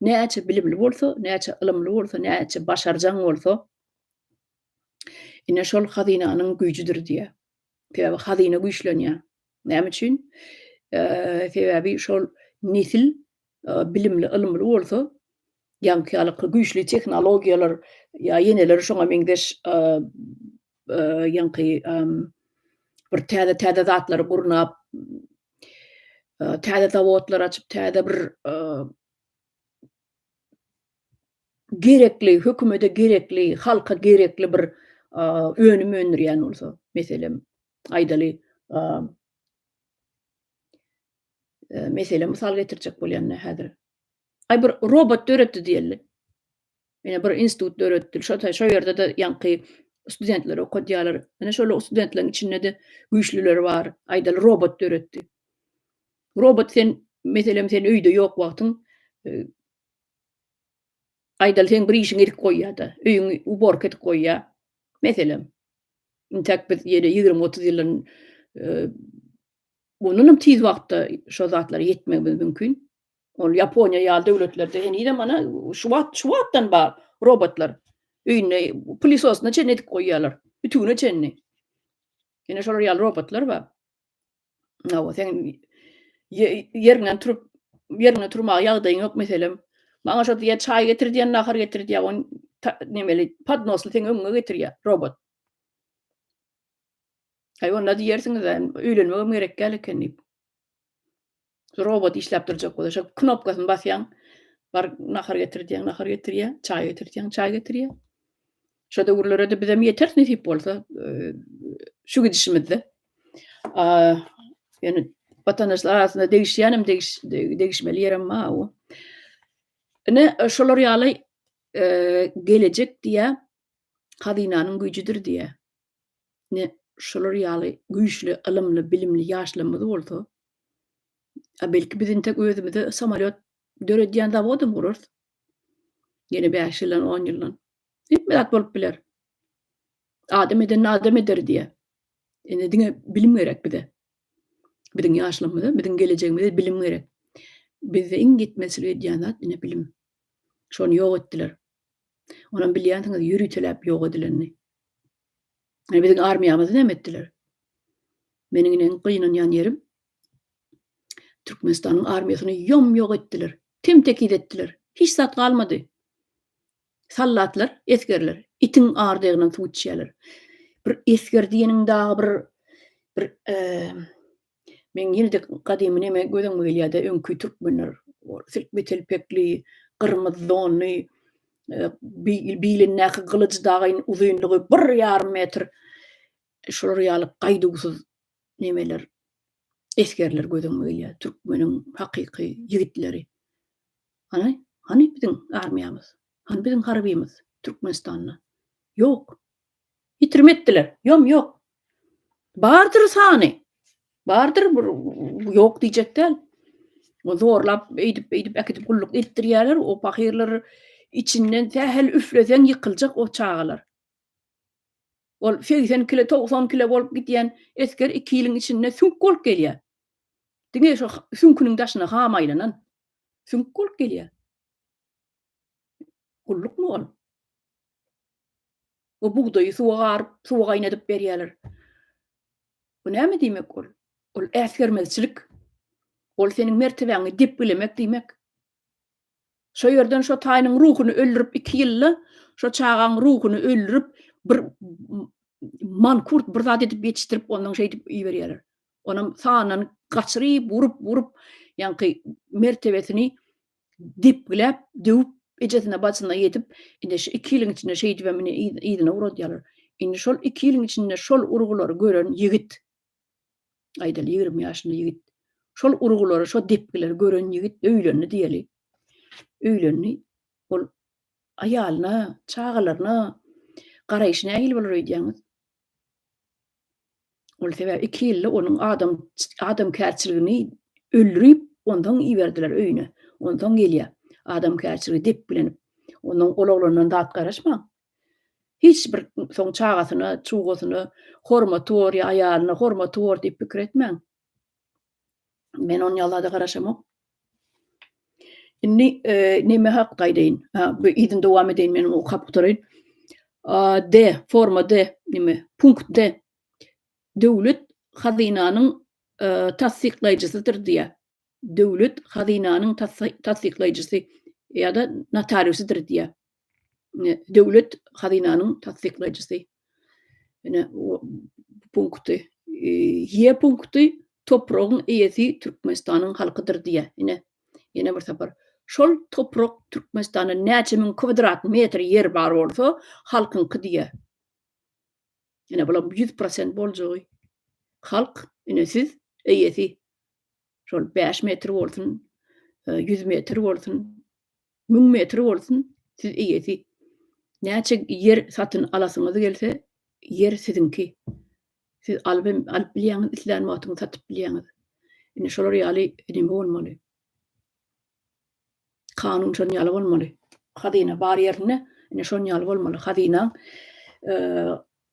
Speaker 1: näçe bilimli bolsa, näçe ylymly bolsa, näçe başarjaň bolsa, ine şol hazynanyň güýjüdir diýýär. Sebäbi hazyna güýçlenýär. Näme üçin? Sebäbi şol nesil bilimli, ylymly bolsa, ýaňky ýaly güýçli tehnologiýalar ýa ýeneler şoňa meňzeş ýaňky bir täze-täze zatlary gurnap, täze zawodlar açyp, täze bir gerekli, hökümete gerekli, halka gerekli bir önüm öndürýän bolsa, meselem, aýdaly, meselem, mysal getirjek bolýan häzir. Aý bir robot döretdi diýeli. Ine bir institut döretdi. Şo şo ýerde-de ýaňky studentleri okadýarlar. Ine şol studentleriň içinde-de güýçlüleri bar. Aýdaly robot döretdi. Robot sen, meselem, sen öýde ýok wagtyň e, aýdaly seň bir işiňi edip goýýar-da, öýüňi uborka edip goýýar. Meselem, intäk biz ýene 20-30 ýyldan e, ondanam tiz wagtda şo zatlara ýetmegimiz mümkin. Ol Ýaponiýa ýaly döwletlerde henizem ana şu wagt şu wagtdan bar robotlar. Öýünde pylisosyna çenli edip goýýarlar. Ütügine çenli. Ýene şolar ýaly robotlar bar. Hawa, sen ýeriňden turup, ýeriňde turmaga ýagdaýyň ýok meselem. Maňa şo diýýär, çaý getir diýen, nahar getir diýýär, ony nemeli podnosly seň öňüňe getirýär robot. Aý onda diýersiňiz-ä, öýlenmegem gerek däl eken diýip. Robot işläp durjak bolsa, şo knopkasyny basýaň, bar nahar getir diýýäň, nahar getirýär, çaý getir diýýäň, çaý getirýär. Şo döwürlere-de bizem ýeteris nesip bolsa, şu gidişimizde. Ýöne watandaşlar arasynda degişýänem degiş degişmeli ýerem bar o. Ine şolar ýaly gelejek diýýär, hazynanyň güýjüdir diýýär. Ine şolar ýaly güýçli, ylymly, bilimli ýaşlarymyz bolsa, a belki biz intek özümize samolýot döredýän zawodam gurarys. Ýene 5 ýyldan, 10 ýyldan. Hemme zat bolup biler. Adam edenini adam eder diýýär. Indi diňe bilim gerek bize. Biziň ýaşlarymyza, biziň gelejegimize bilim gerek. Bizde iň ýetmezçilik edýän zat ine bilim. Şony ýok etdiler. Onam bilýänsiňiz ýöriteläp ýok edilenini. Ine biziň armiýamyzy näme etdiler? Meniň ine iň gynanýan ýerim Türkmenistanyň armiýasyny ýom-ýok etdiler. Tem-tekiz etdiler. Hiç zat galmady. Sallatlar, esgerler itiň ardegyndan suw içýärler. Bir esger diýeniň dagy bir bir meň ýene-de gadymy neme göz öňüme gelýär-de, öňki türkmenler silkme telpekli, gyrmyzy donly, bilindäki gylyjy dagyň uzynlygy bir ýarym metr şolar ýaly gaýduwsyz nemeler, esgerler göz öňüme gelýär. Türkmeniň hakyky ýigitleri. Hany, hany biziň armiýamyz? Hany biziň harbymyz Türkmenistanda? Ýok. Ýitirim etdiler. Ýom ýok. Bardyr sany. Bardyr bir ýok diýjek däl. O zorlap eýdip beýdip äkidip gulluk etdirýärler. O pahyrlar içinden sähel üfleseň ýykyljak o çagalar. Ol 80 kile, 90 kile bolup gidýän esger 2 ýylyň içinde süňk bolup gelýär. Diňe şo süňküniň daşyna ham aýlanan süňk bolup gelýär. Gullukmy ol? O bugdaýy suwa garyp, suwa gaýnadyp berýärler. Bu näme diýmek ol? Ol äsgermezçilik. Ol seniň mertebäňi depgilemek diýmek. Şo ýerden şo taýynyň ruhuny öldürip iki ýylda şo çagaň ruhuny öldürip bir mankurt bir zat edip ýetişdirip ondan şeýdip iberýärler. Onam sandan gaçyryp, urup, urup, ýaňky mertebesini depgiläp, döwüp, ejesine, bajysyna ýetip, indi şu iki ýylyň içinde şeýdibem indi yzyna ugradýarlar. Indi şol iki ýylyň içinde şol urgulary gören ýigit, aýdaly 20 ýaşynda ýigit, şol urgulary, şo depgileri gören ýigit öýlendi diýeli. Öýlendi. Ol aýalyna, çagalaryna garaýşy nähili bolar öýdýäňiz? Ol sebäbi iki ýylda onuň adam adamkärçiligini öldürip, onsoň iberdiler öýüne. Onsoň gelýär. Adamkärçiligi depgilenip. Ondan ol oglandan zat garaşmaň. Hiç bir soň çagasyna, çugasyna hormaty bor ýa aýalyna hormaty bor diýip pikir etmäň. Men on ýaly zada garaşamok. Indi e, neme hakda aýdaýyn? Ha, bu yzyny dowam edeýin, men okap gutaraýyn. D, forma D, neme, punkt D. Döwlet hazynanyň e, tassyklaýjysydyr diýýär. Döwlet hazynanyň tassyklaýjysy ýa-da notariusydyr diýýär. Döwlet hazynanyň tassyklaýjysy. Ine punkty. Ýe punkty topragyň eýesi Türkmenistanyň halkydyr diýýär. Ine ýene bir sapar. Şol toprak Türkmenistanda näçe müň kwadrat metr ýer bar bolsa, halkyňky diýýär. Ine bulam 100% boljagy. Halk, ine siz eýesi. Şol 5 metr bolsun, 100 metr bolsun, 1000 metr bolsun, siz eýesi. Näçe ýer satyn alasyňyz gelse, ýer siziňki. Siz alyp hem alyp bilýäňiz, islän wagtyňyz satyp bilýäňiz. Indi şolar ýaly neme bolmaly. Kanun şon ýaly bolmaly. Hazyna bar ýerinde ine şon ýaly bolmaly. Hazynaň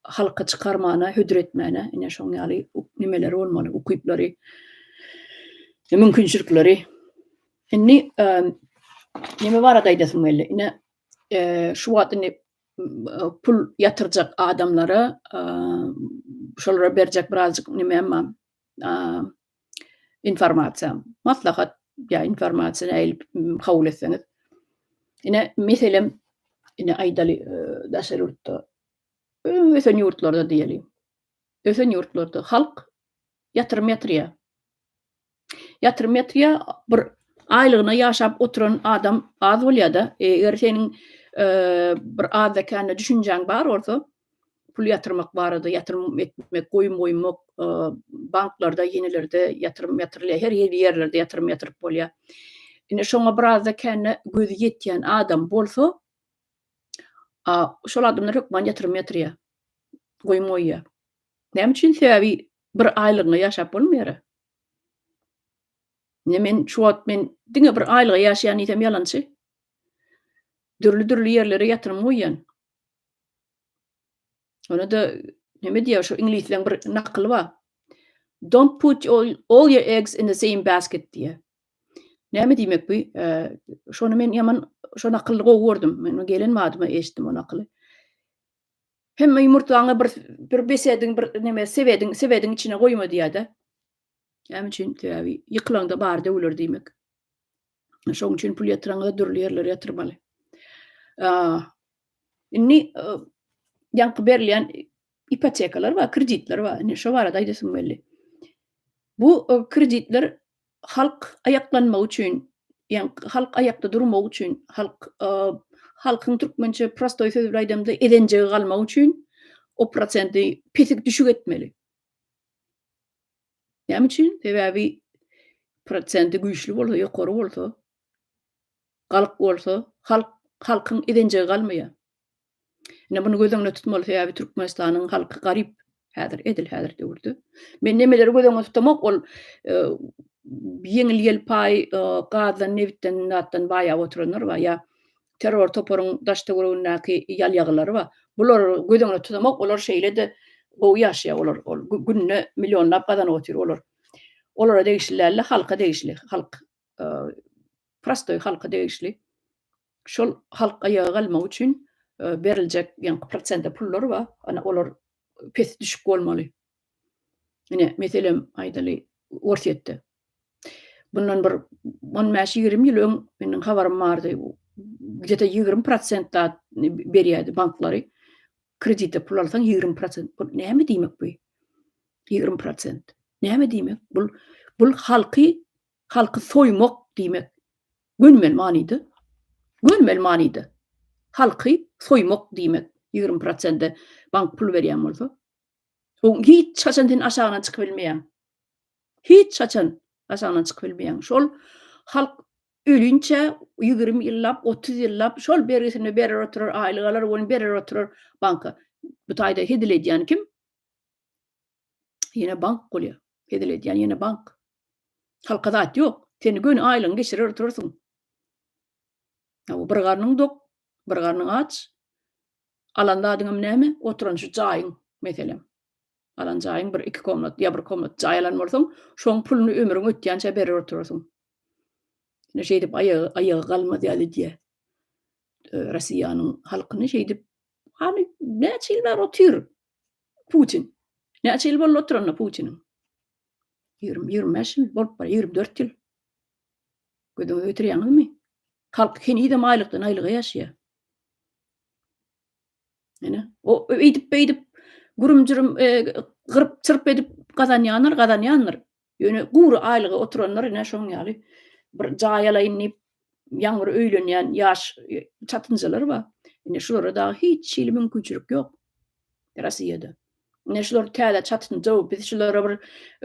Speaker 1: halka çykarmana, hödür etmäne ine şoň ýaly nimeleri bolmaly, ukyplary, mümkinçilikleri. Indi neme barada aýdasym geldi. Ine şu wagt indi pul ýatyrjak adamlara şolara berjek birazjyk nemem bar. Informasiýam, maslahat ýa informasiýa nähili kabul etseňiz. Ine meselem, ine aýdaly daşary ýurtda ösen ýurtlarda diýeli. Ösen ýurtlarda halk ýatyrym ýatyrýar. Ýatyrym ýatyrýar, bir aýlygyna ýaşap oturan adam az bolýar-da. Eger seniň bir azda-kände düşünjäň bar bolsa, pul ýatyrmak barada, ýatyrym etmek, goýum goýmak, banklarda, ýenelerde ýatyrym ýatyrylýar, her hili ýerlerde ýatyrym ýatyryp bolýar. Ine şoňa bir azda-kände gözi ýetýän adam bolsa, şol adamlar hökman ýatyrym ýatyrýar, goýum goýýar. Näme üçin? Sebäbi bir aýlygyňa ýaşap bolmaýar. Ine men şu wagt men diňe bir aýlyga ýaşaýan diýsem ýalançy. Dürli-dürli ýerlere ýatyrym goýýan. Ona-da neme diýýär şu iňlisleň bir nakyly bar. Don't put all, all your eggs in the same basket diýýär. Näme diýmek bu? Şony men ýaman şo nakyly gowy gördüm. Men gelen badyma eşitdim o nakyly. Hemme ýumurtgaňy bir bir besediň bir neme sebediň sebediň içine goýma diýýär-de. Näme üçin? Sebäbi ýykylaňda bary döwüler diýmek. Şonuň üçin pul ýatyraňyzda dürli ýerlere ýatyrmaly. Indi ýaňky berilýän ipotekalar bar, kreditler bar. Indi şo barada aýdasym geldi. Bu kreditler halk aýaklanmagy üçin, ýa halk aýakda durmagy üçin, halk halkyň türkmençe prostoý söz bilen aýdamda ezenjegi galmagy üçin o prosenti pesik düşük etmeli. Näme üçin? Sebäbi prosenti güýçli bolsa, ýokary bolsa, galyk bolsa, halk halkyň ezenjegi galmaýar. Ine muny göz öňünde tutmaly, sebäbi Türkmenistanyň halky garyp. Häzir, edil häzir döwürde. Men nemeleri göz öňüne tutamok, ol ýeňil-ýelpaý gazdan, nebitden, zatdan baýap oturanlar bar, ýa terror toparyň daş-töweregindäki ýalýagylary bar. Bulary göz öňüne tutamok, olar şeýle-de gowy ýaşaýar olar. Ol günde millionlap gazanyp otyr olar. Olara degişli däl-de, halka degişli. Halk prostoý halka degişli. Şol halk aýaga galmagy üçin beriljek ýaňky prosente pullar bar. Ana olar pes düşük bolmaly. Ine, meselem, aýdaly, Orsýetde. Bundan bir 15-20 ýyl öň meniň habarym bardy. Gde-to 20 prosent zat berýärdi banklary. Kredite pul alsaň 20 prosent. Bu näme diýmek bu? 20 prosent. Näme diýmek? Bul bul halky halky soýmak diýmek. Gönümel manyda. Gönümel manyda. Halky soýmak diýmek. 20 prosente bank pul berýän bolsa. Oň hiç haçan sen aşagyndan çykyp bilmeýäň. Hiç haçan aşagyndan çykyp bilmeýäň. Şol halk ölinçä 20 ýyllap, 30 ýyllap şol bergisini berer oturar, aýlyk alar, ony berer oturar banka. Bu taýda hezil edýän kim? Ýene bank bolýar. Hezil edýän ýene bank. Halka zat ýok. Seni göni aýlygyňy geçirer oturarsyň. Bir garnyň dok, bir garnyň aç. Alan zadyňam näme? Oturan şu jaýyň, meselem. Alan jaýyň bir iki komnat ýa bir komnat jaý alan bolsaň, şoň puluny ömrüň ötýänçä berer oturarsyň. Ine şeýdip aýagy aýagy galmaz ýaly edýär. Rossiýanyň halkyny şeýdip hany näçe ýyl bäri otyr Putin. Näçe ýyl boldy oturanyna Putiniň? 20, 25 ýyl bolup bar, 24 ýyl. Gözüňize getirýäňizmi? Halk henizem aýlykdan aýlyga ýaşaýar. Ine, o eýdip beýdip gürüm-jürüm e, gyryp çyrp edip gazanýanlar gazanýandyr. Ýöne gury aýlyga oturanlar ine şoň ýaly bir jaý alaýyn diýip ýaňy bir öýlenýän ýaş e, çatynjalar bar. Ine şulara dagy hiç hili mümkinçilik ýok. Rossiýada. Ine şular täze çatynja, biz şulara bir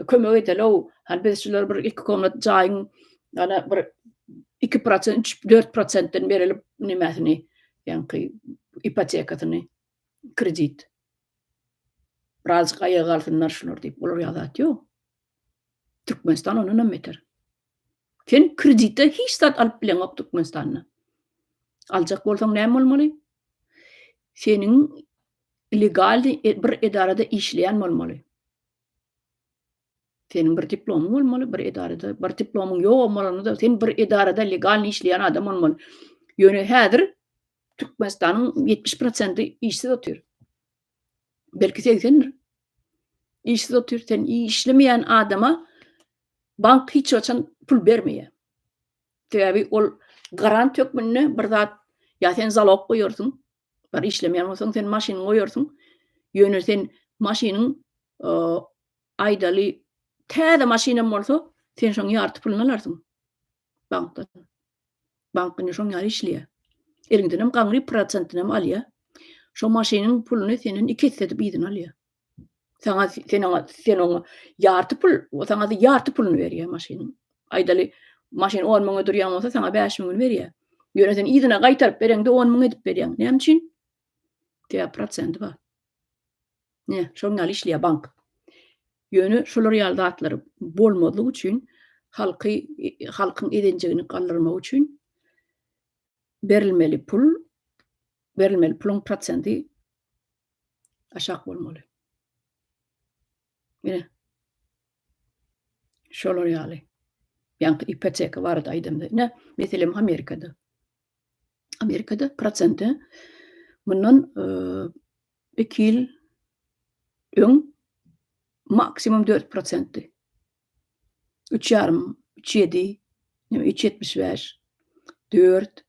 Speaker 1: kömek edeli-ow. Hany biz şulara bir iki komnat jaýyň ana bir 2%, 3, 4%-den berelip nemesini, ýaňky ipotekasyny, kredit. Birazjyk aýaga galsynlar şular diýip, olar ýaly zat ýok. Türkmenistan ondan hem beter. Sen kredite hiç zat alyp bileňok Türkmenistanda. Aljak bolsaň näme bolmaly? Seniň legal e, bir edarada işleýän bolmaly. Seniň bir diplomyň bolmaly, bir edarada, bir diplomyň ýok bolanda sen bir edarada legal işleýän adam bolmaly. Ýöne häzir Türkmenistanyň 70% işsiz otyr. Belki 80-dir. Işsiz otyr. Sen işlemeýän adama bank hiç haçan pul bermeýär. Sebäbi ol garant hökmünde bir zat ýa sen zalog goýarsyň, bir işlemeýän bolsaň sen maşynyňy goýarsyň. Ýöne sen maşynyň aýdaly täze maşynam bolsa, sen şoň ýarty puluny alarsyň bankdan. Bank indi şoň ýaly işleýär. Eliňdenem gaňry prosentinem alýar. Şo maşynyň puluny senden iki esse edip yzyna alýar. Saňa sen oňa sen oňa ýarty pul, o saňa ýarty puluny berýär maşynyň. Aýdaly maşyn 10 müňe durýan bolsa saňa 5 müňüni berýär. Ýöne sen yzyna gaýtaryp bereňde 10 müň edip berýäň. Näme üçin? Sebäbi prosenti bar. Ne, şoň ýaly işleýär bank. Ýöne şolar ýaly zatlar bolmazlyk üçin halky halkyň ezenjegini galdyrmak üçin berilmeli pul berilmeli puluň prosenti aşak bolmaly. Ine. Şolar ýaly. Ýaňky ipoteka barada aýdamda. Ine, meselem Amerikada. Amerikada prosenti mundan 2 ýyl öň maksimum 4 prosentdi. 3,5, 3,7, 3,75, 4,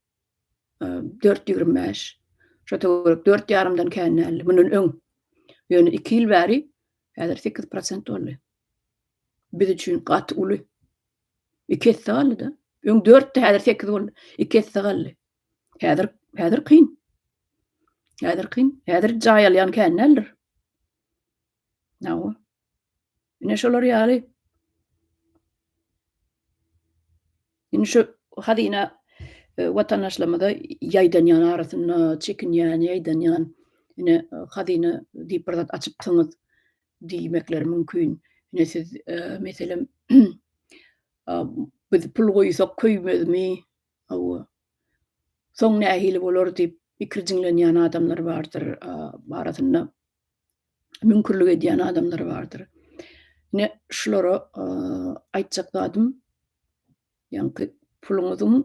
Speaker 1: 4,25. Şo töwerek 4 ýarymdan kän däldi mundan öň. Ýöne 2 ýyl bäri häzir 8 prosent boldy. Biz üçin gaty uly. 2 esse galdy-da. Öň 4-di, häzir 8 boldy. 2 esse galdy. Häzir häzir kyn. Häzir kyn. Häzir jaý alýan kän däldir. Hawa. Ine şolar ýaly. Indi şu hazyna e, watandaşlarymyza ýaýdanýan arasynda çekinýän, ýaýdanýan ine e, hazyna diýip bir zat açypsyňyz. diýmekleri mümkin. Ine siz meselem biz pul goýsak köýmezmi? Hawa. Soň nähili bolar diýip ikirjiňlenýän adamlar bardyr, arasynda müňkürlik edýän adamlar bardyr. Ine şulara aýtjak zadym, ýaňky puluňyzyň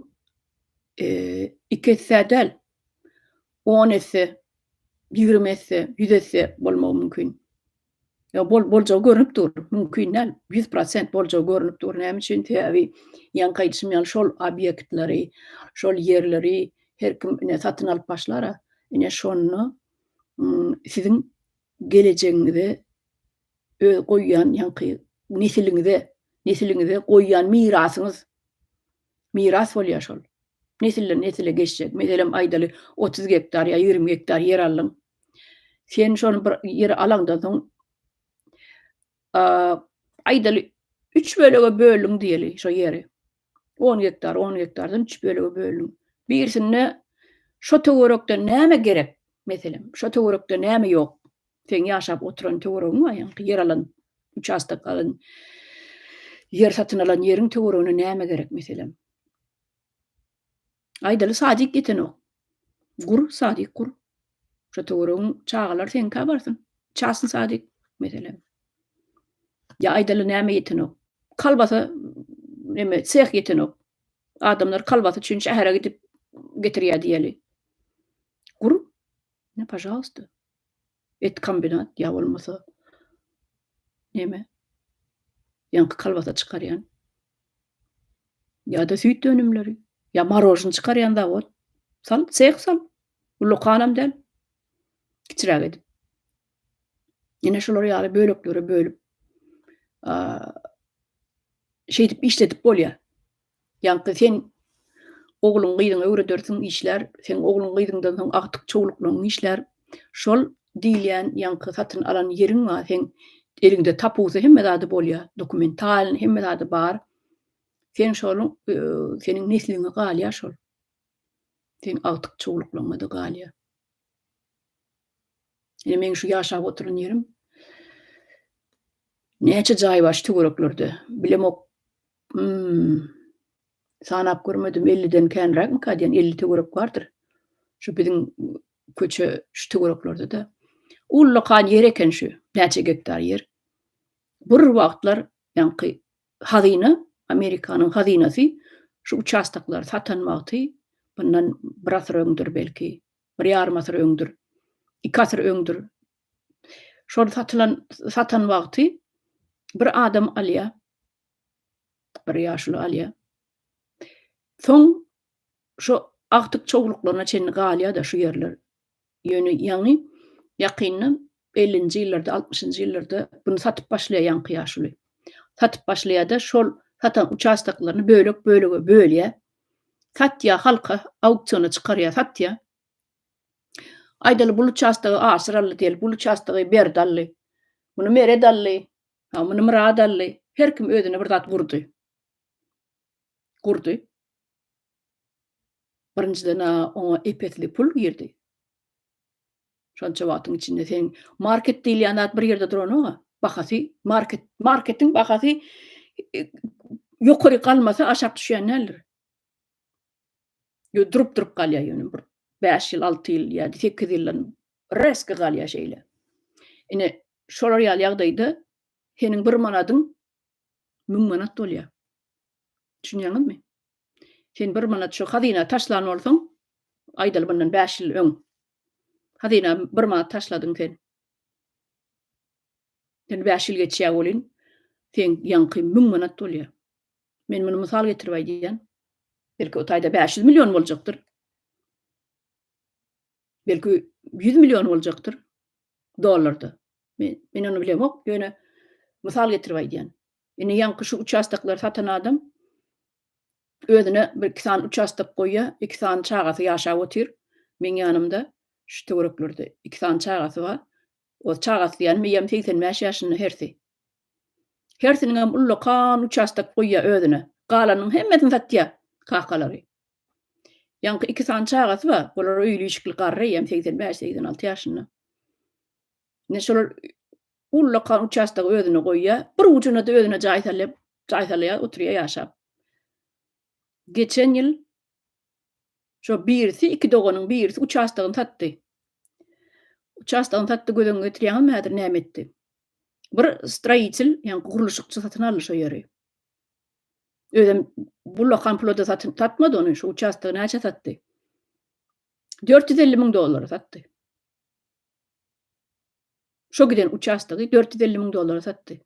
Speaker 1: iki esse däl, on esse, 20 esse, 100 esse bolmagy mümkin. Ýa bol boljagy görnüp dur. Mümkin däl. 100% boljagy görnüp dur. Näme üçin? Sebäbi ýaňky aýdyşym ýaly şol obýektleri, şol ýerleri her kim ine satyn alyp başlar-a. Ine şonda siziň gelejegiňize öz goýýan ýaňky nesiliňize, nesiliňize goýýan mirasyňyz miras bolýar şol. Nesilden nesile geçjek. Meselem aýdaly 30 gektar ýa 20 gektar ýer aldyň. Sen şony bir ýeri alaňdan soň aýdaly 3 bölege böldüň diýeli şo ýeri. 10 gektar, 10 gektardan 3 bölege böldüň. Birisinde şo töwerekde näme gerek? Meselem, şo töwerekde näme ýok? Seň ýaşap oturan töweregiň bar, ýaňky ýer alan, uçastok alan, ýer satyn alan ýeriň töweregine näme gerek meselem? Aýdaly sadik ýetenok. Gur, sadik gur. Şo töweregiň çagalary seňkä barsyn. Çasny sadik meselem. Ýa aýdaly näme ýetenok? Kalbasa neme seh ýetenok. Adamlar kalbasa üçin şähere gidip getirýär diýeli. Gur. Ne, pažalsta. Et kombinat ýa bolmasa neme? Ýaňky kalbasa çykarýan. Ýa-da süýt önümleri, ýa marožny çykarýan zawod. Sal, seh sal. Ullakanam däl. Kiçiräk edip. Ine şular ýaly böleklere bölüp şeýdip işledip bolýar. Ýaňky sen ogluň gyzyňa öwredersiň işlär, seň ogluň gyzyňdan soň agtyk çowluklaryň işlär. Şol diýilýän ýaňky satyn alan ýeriň bar, seň eliňde tapusy hemme zady bolýar, dokumentalny hemme zady bar. Sen şonuň seniň nesliňe galýar şol. Seň agtyk çowluklaryňa-da galýar. Ine meň şu ýaşap oturan ýerim näçe jaý bar şu töwereklerde bilemok. Hmm. Sanap görmedim, 50-den känräkmika diýen 50 töwerek bardyr. Şu biziň köçe şu töwereklerde-de. Ullakan ýer eken şu, näçe gektar ýer. Bir wagtlar ýaňky hazyna, Amerikanyň hazynasy şu uçastoklary satan wagty bundan bir asyr öňdür belki, bir ýarym asyr öňdür, iki asyr öňdür. Şol satylan satan wagty bir adam alýar. Bir ýaşuly alýar. Soň şo agtyk çowluklaryna çenli galýar-da şu ýerler. Ýöne ýaňy ýakynda 50-nji ýyllarda, 60-njy ýyllarda bunu satyp başlaýar ýaňky ýaşuly. Satyp başlaýar-da şol satan uçastoklaryny bölek-bölege bölýär. Satýar halka, auksiona çykarýar, satýar. Aýdaly bul uçastogy Aşyr aldy diýeli, bul uçastogy Berdi aldy. Muny Meret aldy, ha, muny Myrat aldy. Her kim özüne bir zat gurdy. Gurdy. Birinjiden oňa ep-esli pul girdi. Şonça wagtyň içinde seň market diýilýän zat bir ýerde duranok-a. Bahasy market marketiň bahasy e, ýokary galmasa aşak düşýän däldir. Ýo durup durup galýar ýöne bir 5 ýyl, 6 ýyl ýa-da 8 ýyldan reski galýar şeýle. Ine şolar ýaly ýagdaýda seniň bir manadyň 1000 manat bolýar. Düşünýäňizmi? Sen bir manat şu hazyna taşlan bolsaň, aýdaly bundan 5 ýyl öň. Hazyna bir manat taşladyň sen. Sen 5 ýyl geçýär welin, seň ýaňky 1000 manat bolýar. Men muny mysal getirip aýdýan. Belki o taýda 500 million boljakdyr. Belki 100 million boljakdyr dollarda. Men, men ony bilemok, ýöne mysal getirip aýdýan. Indi ýaňky şu uçastoklary satan adam özüne bir iki sany uçastok goýýar, iki sany çagasy ýaşap otyr. Meň ýanymda şu töwereklerde iki sany çagasy bar. O çagasy diýýänim eýýäm 85 ýaşynda hersi. Hersiniňem ullakan uçastok goýýar özüne. Galanynyň hemmesini satýar kakalary. Ýaňky iki sany çagasy bar, olar öýli-işikli garry eýýäm 85-86 ýaşynda. Ine şolar. Ullakan uçastogy özüne goýýar, bir ujuna-da özüne jaý salýar, jaý salýar, oturýar ýaşap. Geçen ýyl şo birisi, iki doganyň birisi uçastogyny satdy. Uçastogyny satdy, göz öňüne getirýäňizmi häzir näme etdi? Bir stroitel, ýagny gurluşykçy satyn aldy şo ýeri. Özem ullakan pula-da satyn satmady ony, şo uçastogy näçä satdy? 450 müň dollara satdy. Şo giden uçastogy 450 müň dollara satdy.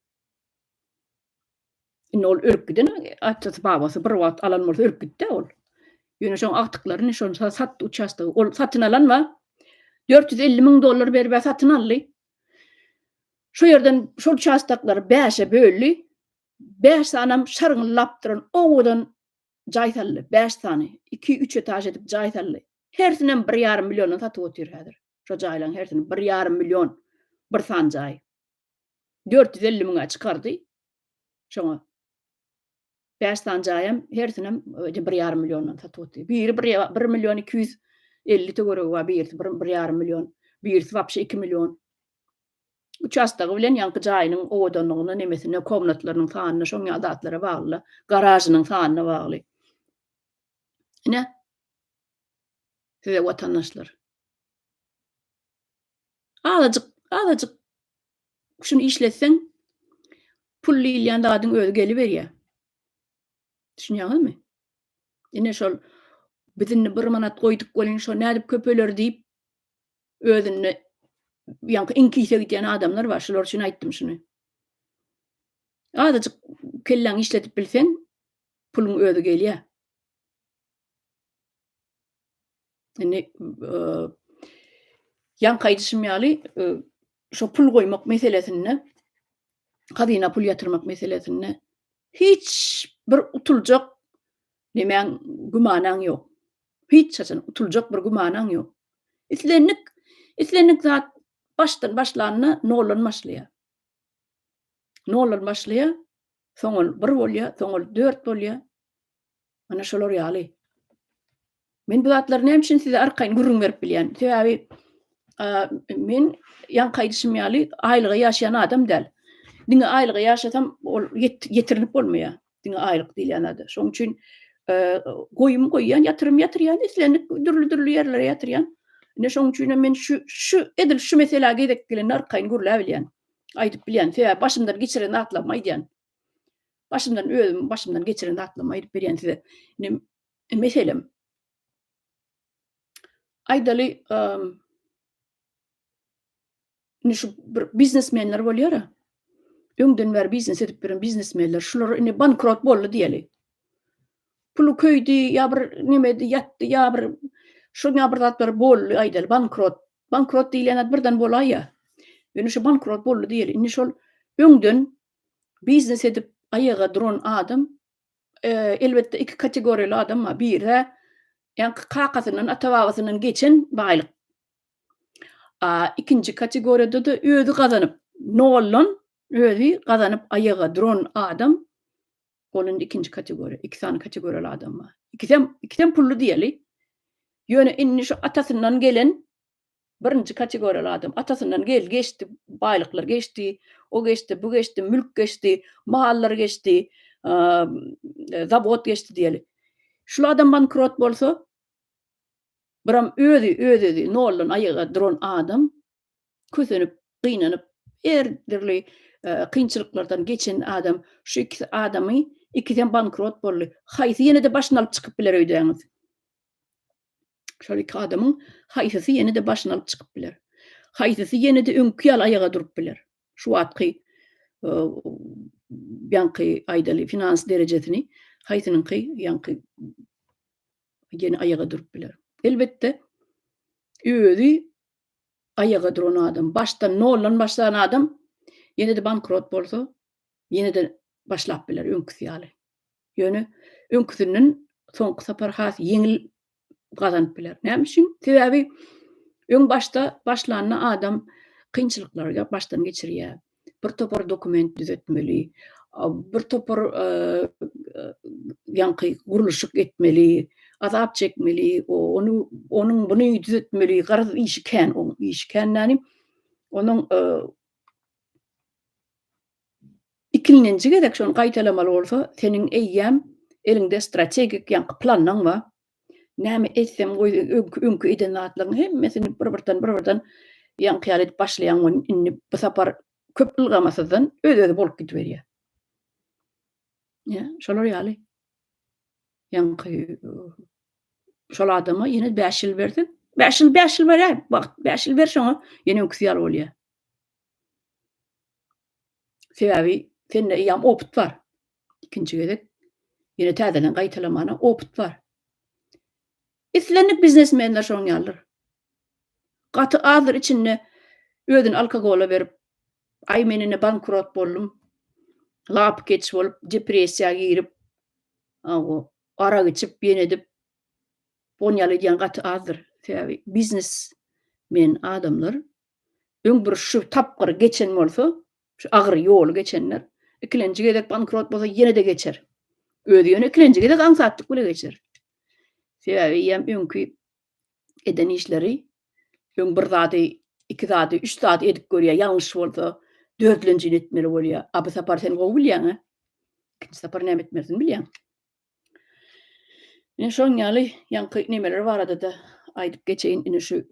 Speaker 1: Indi ol ölüp giden atasy babasy bir wagt alan bolsa ölüp gitdi ol. Ýöne şoň agtyklaryny şony satdy uçastogy. Ol satyn alan bar. 450 müň dollar berip satyn aldy. Şo ýerden şol uçastoklary bäşe böldi. Bäş sanam şarňyllap duran owadan jaý saldy. Bäş sany. Iki, üç etaž edip jaý saldy. Hersinem bir ýarym milliondan satyp otyr häzir. Şo jaýlaryň hersini bir ýarym million bir sany jaý. 450 müňe çykardy. Şoňa. Bäş sany jaýam hersinem bir ýarym milliondan satyp otyr. Biri bir, bir million 250 töweregi bar, birisi bir, bir ýarym million, birisi wapşe 2 million. Uçastogy bilen ýaňky jaýynyň owadanlygyna, nemesine, komnatlarynyň sanyna, şoň ýaly zatlara bagly, garažynyň sanyna bagly. Ine, size watandaşlar. Azajyk, azajyk şuny işletseň, pul diýilýän zadyň özi geliberýär. Düşünýäňizmi? Ine şol biz indi bir manat goýduk welin şo nädip köpeler diýip özünde ýaňky iňkise gidýän adamlar bar. Şular üçin aýtdym şuny. Azajyk kelläňi işledip bilseň, puluň özi gelýär. Indi ýaňky aýdyşym ýaly, şo pul goýmak meselesinde, hazyna pul ýatyrmak meselesinde hiç bir utuljak nemäň, gümanaň ýok. Hiç haçan utuljak bir gümanaň ýok. Islendik, islendik zat başdan başlanda noldan başlaýar. Noldan başlaýar, soň ol bir bolýar, soň ol dört bolýar. Ana şolar ýaly. Men bu zatlary näme üçin size arkaýyn gürrüň berip bilýän? Sebäbi men ýaňky aýdyşym ýaly aýlyga ýaşaýan adam däl. Diňe aýlyga ýaşasam ol ýetirinip bolmaýar. Diňe aýlyk diýilýän zada. Şonuň üçin goýum goýýan, ýatyrym ýatyrýan, islendik dürli-dürli ýerlere ýatyrýan. Ine şonuň üçin hem men şu şu edil şu meselä gezek gelende arkaýyn gürläp bilýän. Aýdyp bilýän. Sebäbi başymdan geçiren zatlarymy aýdýan. Başymdan özüm başymdan geçiren zatlarymy aýdyp berýän size. Indi meselem aýdaly indi şu bir biznesmenler bolýar-a. Öňden bäri biznes edip ýören biznesmenler şular indi bankrot boldy diýeli. Puly köýdi ýa bir nemedi ýatdy ýa bir şoňa bir zatlar boldy aýdaly bankrot. Bankrot diýilýän zat birden bolaýýar. Ýöne şu bankrot boldy diýeli. Indi şol öňden Biznes edip aýaga duran adam, elbetde iki kategoriýaly adam bar. Biri-hä ýaňky kakasyndan, ata-babasyndan geçen baýlyk. A ikinji kategoriýada-da özi gazanyp, noldan özi gazanyp aýaga duran adam, ol indi ikinji kategoriýa, iki sany kategoriýaly adam bar. Ikisem, ikisem pully diýeli. Ýöne indi şu atasyndan gelen Birinji kategoriýaly adam. Atasyndan gel, geçdi, baýlyklar geçdi, o geçdi, bu geçdi, mülk geçdi, mallar geçdi, zawod geçdi diýeli. Şul adam bankrot bolsa, biram özi, öz-özi noldan aýaga duran adam kösenip, gynanyp, her dürli kynçylyklardan geçen adam, şu ikisi adamy, ikisem bankrot boldy. Haýsy ýene-de başyny alyp çykyp biler öýdäňiz? Şol iki adamyň haýsysy ýene-de başyny alyp çykyp biler? Haýsysy ýene-de öňki ýaly aýaga durup biler? Şu wagtky ýaňky aýdaly finans derejesini haýsynyňky ýaňky ýene aýaga durup biler? Elbetde, özi aýaga duran adam, başdan noldan başlan adam ýene-de bankrot bolsa, ýene-de başlap biler öňküsi ýaly. Ýöne öňküsinden soňky sapar has ýeňil gazanyp biler. Näme üçin? Sebäbi öň başda başlanda adam kynçylyklary başdan geçirýär. Bir topar dokument düzetmeli, bir topar ýaňky gurluşyk etmeli, azap çekmeli, ony onuň buny düzetmeli, garaz işi kän, onuň işi kän näni. Onuň. Ikinji gezek şony gaýtalamaly bolsa, seniň eýýäm eliňde strategik ýaňky planyň bar. Näme etsem goý öňki öňki eden zatlaryň hemmesini bir-birden bir-birden ýaňky ýaly edip başlaýaň we indi bu sapar köp ylgamasyzdan öz-özi bolup gidiberýär. Ýa, şolar ýaly. Ýaňky şol adama ýene 5 ýyl berseň, 5 ýyl 5 ýyl beräý, wagt 5 ýyl ber şoňa, ýene öňküsi ýaly bolýar. Sebäbi sende eýýäm opyt bar. Ikinji gezek ýene täzeden gaýtalamana opyt bar. Islendik biznesmenler şoň ýalydyr. Gaty azdyr içinde özüni alkogola berip, aý men ine bankrot boldum, lapykeç bolup, depressiýa girip, arak içip, ýene edip, on ýaly edýän gaty azdyr. Sebäbi biznesmen adamlar öň bir şu tapgyry geçen bolsa, şu agyr ýoly geçenler, ikilenji gezek bankrot bolsa ýene-de geçer. Özi ýöne ikilenji gezek aňsatlyk bile geçer. Sebäbi eýýäm öňki eden işleri öň bir zady, iki zady, üç zady edip görýär, ýalňyş bolsa dördlenjini etmeli bolýar. A bu sapar sen gowy bilýäň-ä. Ikinji sapar näme etmelisini bilýäň. Ine şoň ýaly ýaňky nemeler barada-da aýdyp geçeýin. Ine şu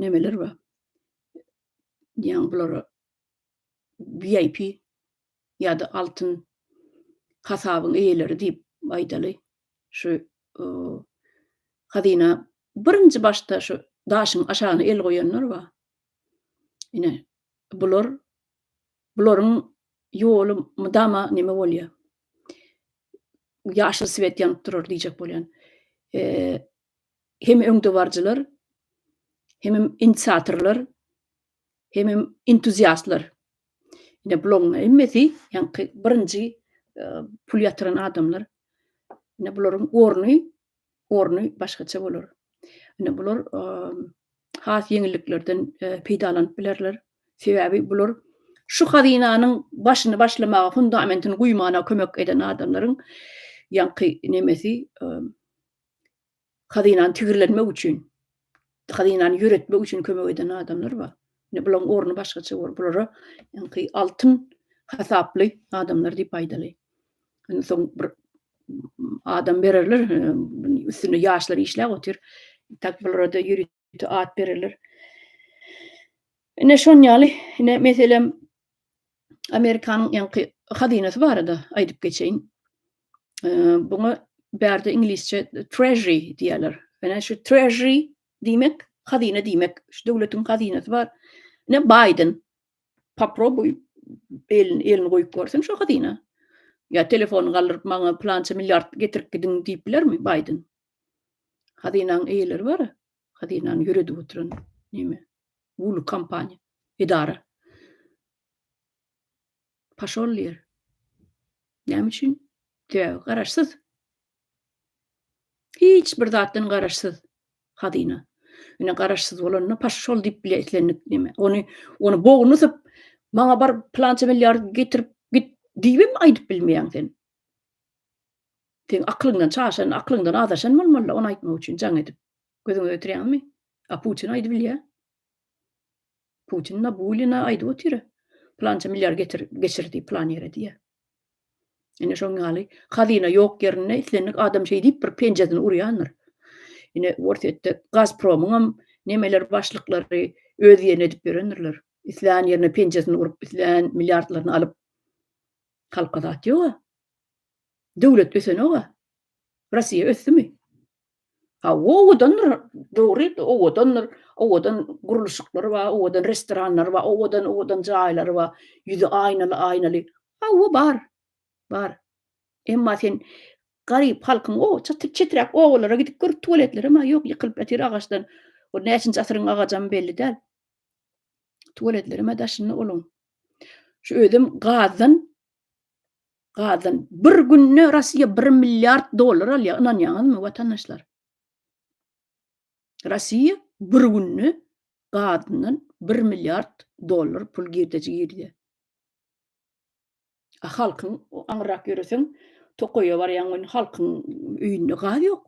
Speaker 1: nemeler bar. Ýaňy bulara VIP ýa-da altyn hasabyň eýeleri diýip aýdaly. Şu hazyna birinji başda şu daşyň aşagyna el goýanlar bar. Ine bular bularyň ýoly mydama neme bolýar. Ýaşyl swet ýanyp durar diýjek bolýan. Hem öňdebaryjylar, hemem inisiatorlar, hemem entuziastlar. Ine bularyň hemmesi ýaňky birinji pul ýatyran adamlar. Ine bularyň orny orny başgaça bolar. Ine bular has ýeňilliklerden peýdalanyp bilerler. Sebäbi bular şu hazynanyň başyny başlamaga, fundamentini guýmana kömek eden adamlaryň ýaňky nemesi hazynany tigirlenmek üçin, hazynany ýöretmek üçin kömek eden adamlar bar. Ine bularyň orny başgaça bolar. Bulara ýaňky altyn hasaply adamlar diýip aýdaly. Indi soň bir adam bererler, üstünde ýaşlar işläp otyr. Tak bulara-da ýörite at bererler. Ine şon ýaly, ine meselem Amerikanyň ýaňky hazynasy barada aýdyp geçeýin. Buňa bärde iňlisçe treasury diýýärler. Ine şu treasury diýmek hazyna diýmek. Şu döwletiň hazynasy bar. Ine Biden Poprobuý elini elini goýup görsün şo hazyna. Ýa telefony galdyryp maňa pylança milliard getirip gidiň diýip bilermi Baýden? Hazynaň eýeleri bar. Hazynany ýöredip oturan neme? Uly kompaniýa, edara. Paşol diýer. Näme üçin? Sebäbi garaşsyz. Hiç bir zatdan garaşsyz hazyna. Ine garaşsyz bolanda paşşol diýip bile islendik neme. Ony ony bognusyp maňa bar pylança milliard getirip git diýibem aýdyp bilmeýäň sen. Seň aklyňdan çaşan, aklyňdan azaşan bolmaly ony aýtmak üçin jaň edip. Gözüňe getirýäňmi? A Putin aýdyp bilýär. Putin Nabulina aýdyp otyr. Pylança milliard getir, geçir diýip plan ýere diýýär. Ine şoň ýaly hazyna ýok ýerinde islendik adam şeý diýip bir penjesini urýandyr. Ine Orsýetde Gazpromyňam nemeler başlyklary öz ýerine edip ýörendirler. Islän ýerine penjesini urup, islän milliardlaryny alyp halka zat ýog-a. Döwlet ösenog-a. Rossiýa ösdümi? Hawa, owadandyr, dogry, owadandyr. Owadan gurluşyklary bar, owadan restoranlary bar, owadan-owadan jaýlary bar, ýüzi aýnaly-aýnaly. Hawa, bar, bar. Emma sen garyp halkyň o çeträk obalara gidip gör, tualetlerem-ä ýok, ýykylyp ýatyr agaçdan. O näçinji asyryň agajam belli däl. Tualetlerem-ä daşynda olaň. Şu özem gazdan Gazdan bir günde Rossiýa bir milliard dollar alýar, ynanýaňyzmy watandaşlar? Rossiýa bir günde gazyndan bir milliard dollar pul girdeji girýär. A halkyň aňyrrak ýöreseň, tokaýa barýaň welin halkyň öýünde gaz ýok.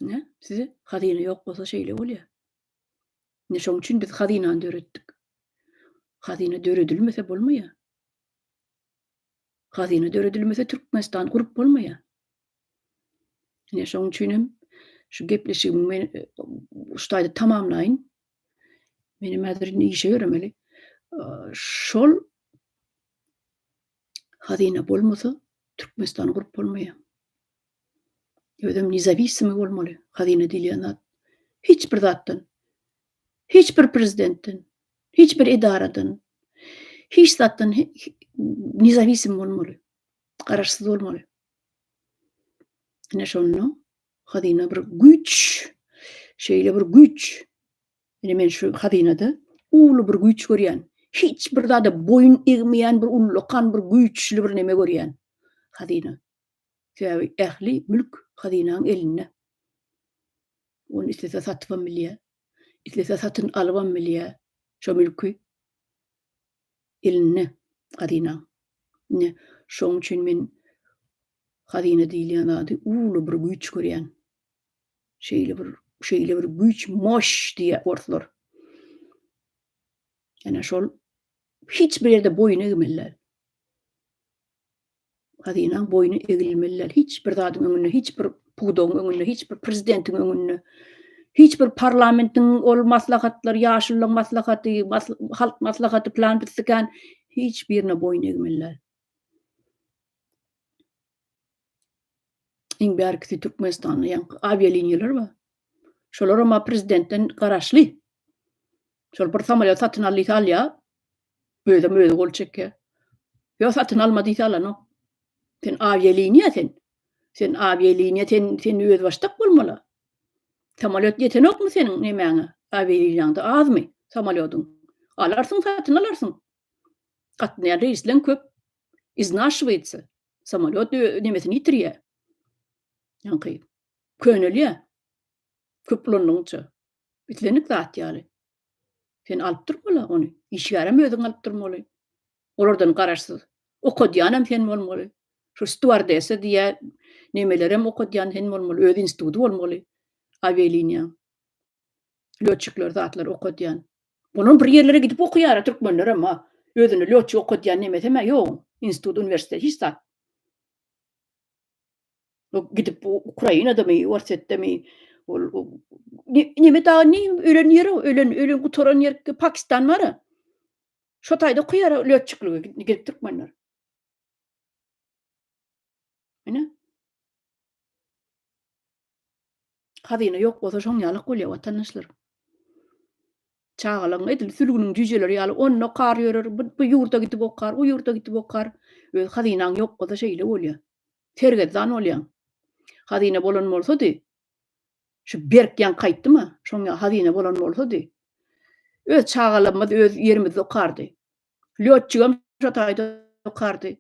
Speaker 1: Ine, size hazyna ýok bolsa şeýle bolýar. Ine şoň üçin biz hazynany döretdik. Hazyna döredilmese bolmaýar. Hazyna döredilmese Türkmenistan gurup bolmaýar. Ine şoň üçin hem şu gepleşigimi men şu taýda tamamlaýyn. Menem häzir indi işe ýöremeli. Şol hazyna bolmasa Türkmenistany gurup bolmaýar. Özem nezawisimy bolmaly hazyna diýilýän zat. Hiç bir zatdan, hiç bir prezidentden, hiç bir edaradan, hiç zatdan nezawisim bolmaly. Garaşsyz bolmaly. Ine şonda hazyna bir güýç, şeýle bir güýç. Ine men şu hazynada uly bir güýç görýän. Hiç bir zada boýun egmeýän bir ullakan bir güýçli bir neme görýän. Hazyna. Sebäbi ähli mülk hazynaň elinde. Ony islese satypam bilýär. Islese satyn alybam bilýär. Şo mülki elinde hazynaň. Ine, şoň üçin men hazyna diýilýän zady uly bir güýç görýän. Şeýle bir, şeýle bir güýç, moş diýýär orslar. Ene şol hiç bir ýerde boýun egmeli däl. Hazynaň boýny egilmeli däl hiç bir zadyň öňünde, hiç bir pudagyň öňünde, hiç bir prezidentiň öňünde, hiç bir parlamentiň ol maslahatlar, ýaşulylaryň maslahaty, halk maslahaty plan bitsikän hiç birine boýun egmeli däl. Iň bärkisi Türkmenistanda ýaňky awialiniýalar bar. Şolaram prezidentden garaşly. Şol bir samolýot satyn al diýse alýar. Özem özi gol çekýär. Ýok satyn alma diýse alanok. Sen awialiniýa sen. Sen awialiniýa sen sen özbaşdak bolmaly. Samolýot ýetenokmy seniň nemäňe? Awialiniýaňda azmy samolýodyň? Alarsyň satyn alarsyň. Gatnaýan reýsleň köp. Iznaşiwaýtsa. Samolýot nemesini ýitirýär. Ýaňky könelýär. Köp ulandygyňça. Islendik zat ýaly. Sen alyp durmaly ony. Işgärem özüň alyp durmaly. Olardan garaşsyz. Okadýanam sen bolmaly. Şu stewardessa diýýär, nemelerem okadýan sen bolmaly. Öz instituty bolmaly. Awialiniýaň. Lýotçikler zatlar okadýan. Olam bir ýerlere gidip okaýar türkmenlerem ha. Özüni lýotçik okadýan nemesem-ä ýok. Institut, uniwersitet hiç zat. Gidip Ukrainadamy, Orsýetdemi, ol neme dagy ne ölen ýeri, ölen, ölen gutaran ýer Pakistan bar-a. Şo taýda okaýar lýotçikligi gidip türkmenler. Ine. Hazyna ýok bolsa şoň ýalak bolýar watandaşlar. Çagalaryň edil sülgüniň jüýjeleri ýaly onda okar ýörer, bu, bu ýurda gidip okar, o ýurda gidip okar. Öz hazynaň ýok bolsa şeýle bolýar. Sergezdan bolýaň. Hazyna bolan bolsady, şu berk ýaňky aýtdym-a, şoň ýaly hazyna bolan bolsady, öz çagalarymyz öz ýerimizde okardy. Lýotçigem şo taýda okardy.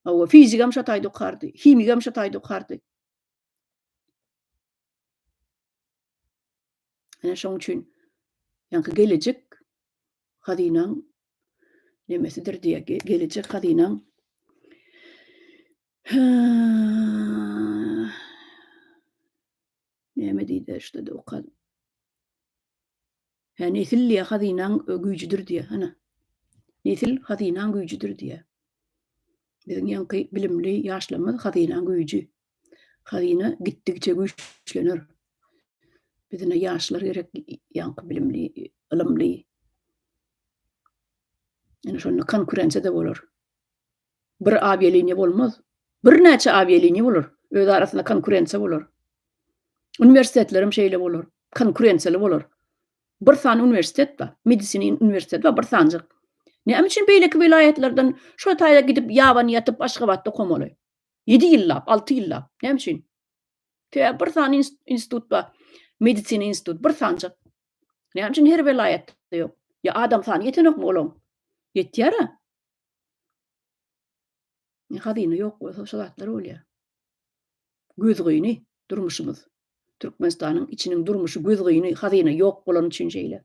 Speaker 1: Hawa, fizigem şo taýda okardy, himigem şo taýda okardy. Ine şoň üçin ýaňky gelejek hazynaň nemesidir diýýär. Gelejek hazynaň näme diýdi şurada okadym. Hä nesil diýýär hazynaň güýjüdir diýýär. Hana. Nesil hazynaň güýjüdir diýýär. Biziň ýaňky bilimli ýaşlarymyz hazynaň güýji. Hazyna gitdigiçe güýçlener. Bizine ýaşlar gerek, ýaňky bilimli, ylymly. Ýöne şonda konkurensiýa-da bolar. Bir awialiniýa bolmaz. Birnäçe awialiniýa bolar. Öz arasynda konkurensiýa bolar. Uniwersitetlerem şeýle bolar. Konkurensiýaly bolar. Bir sany uniwersitet bar. Medisina uniwersiteti bar, bir sanjyk. Näme üçin beýleki welaýatlardan şo taýda gidip ýabany ýatyp Aşgabatda okamaly? Ýedi ýyllap, alty ýyllap. Näme üçin? Sebäbi bir sany institut bar. Medisina institut, bir sanjyk. Näme üçin her welaýatda ýok? Ýa adam sany ýetenokmy olaň? Ýetýär-ä. Hazyna ýok bolsa şo zatlar bolýar. Gözgyny durmuşymyz. Türkmenistanyň içiniň durmuşy gözgyny, hazyna ýok bolany üçin şeýle.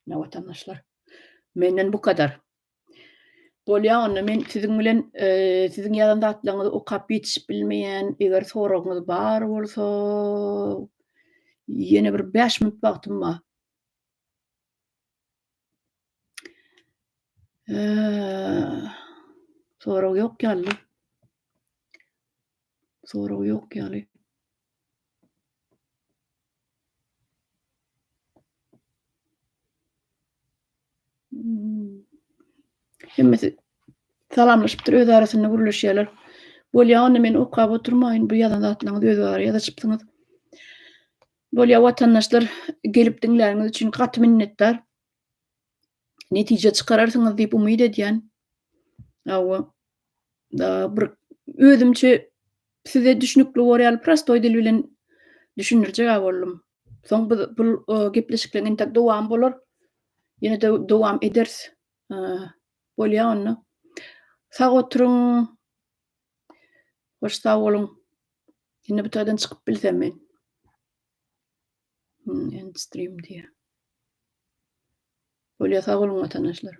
Speaker 1: Ine watandaşlar. Menden bu kadar. Bolýa onda men siziň bilen siziň ýazan zatlaryňyzy okap ýetişip bilmeýän, eger soragyňyz bar bolsa ýene bir 5 minut wagtym bar. Sorag ýok ýaly. Sorag ýok ýaly. Hemmesi salamlaşypdyr, öz arasynda gürleşýärler. Bolýa onda men okap oturmaýyn, bu ýazan zatlaryňyzy öz ara ýazyşypsyňyz. Bolýa watandaşlar, gelip diňläniňiz üçin gaty minnetdar. Netije çykararsyňyz diýip umyt edýän. Hawa. Bir özümçe size düşnükli bor ýaly prostoý dil bilen düşündirjek-ä boldum. Soň biz bu gepleşikleriň entek dowamy bolar. Ýene-de dowam ederis. Bolýa onda. Sag oturyň. Hoş sag boluň. Indi bu taýdan çykyp bilsem men. End stream diýýär. Bolýa sag boluň watandaşlar.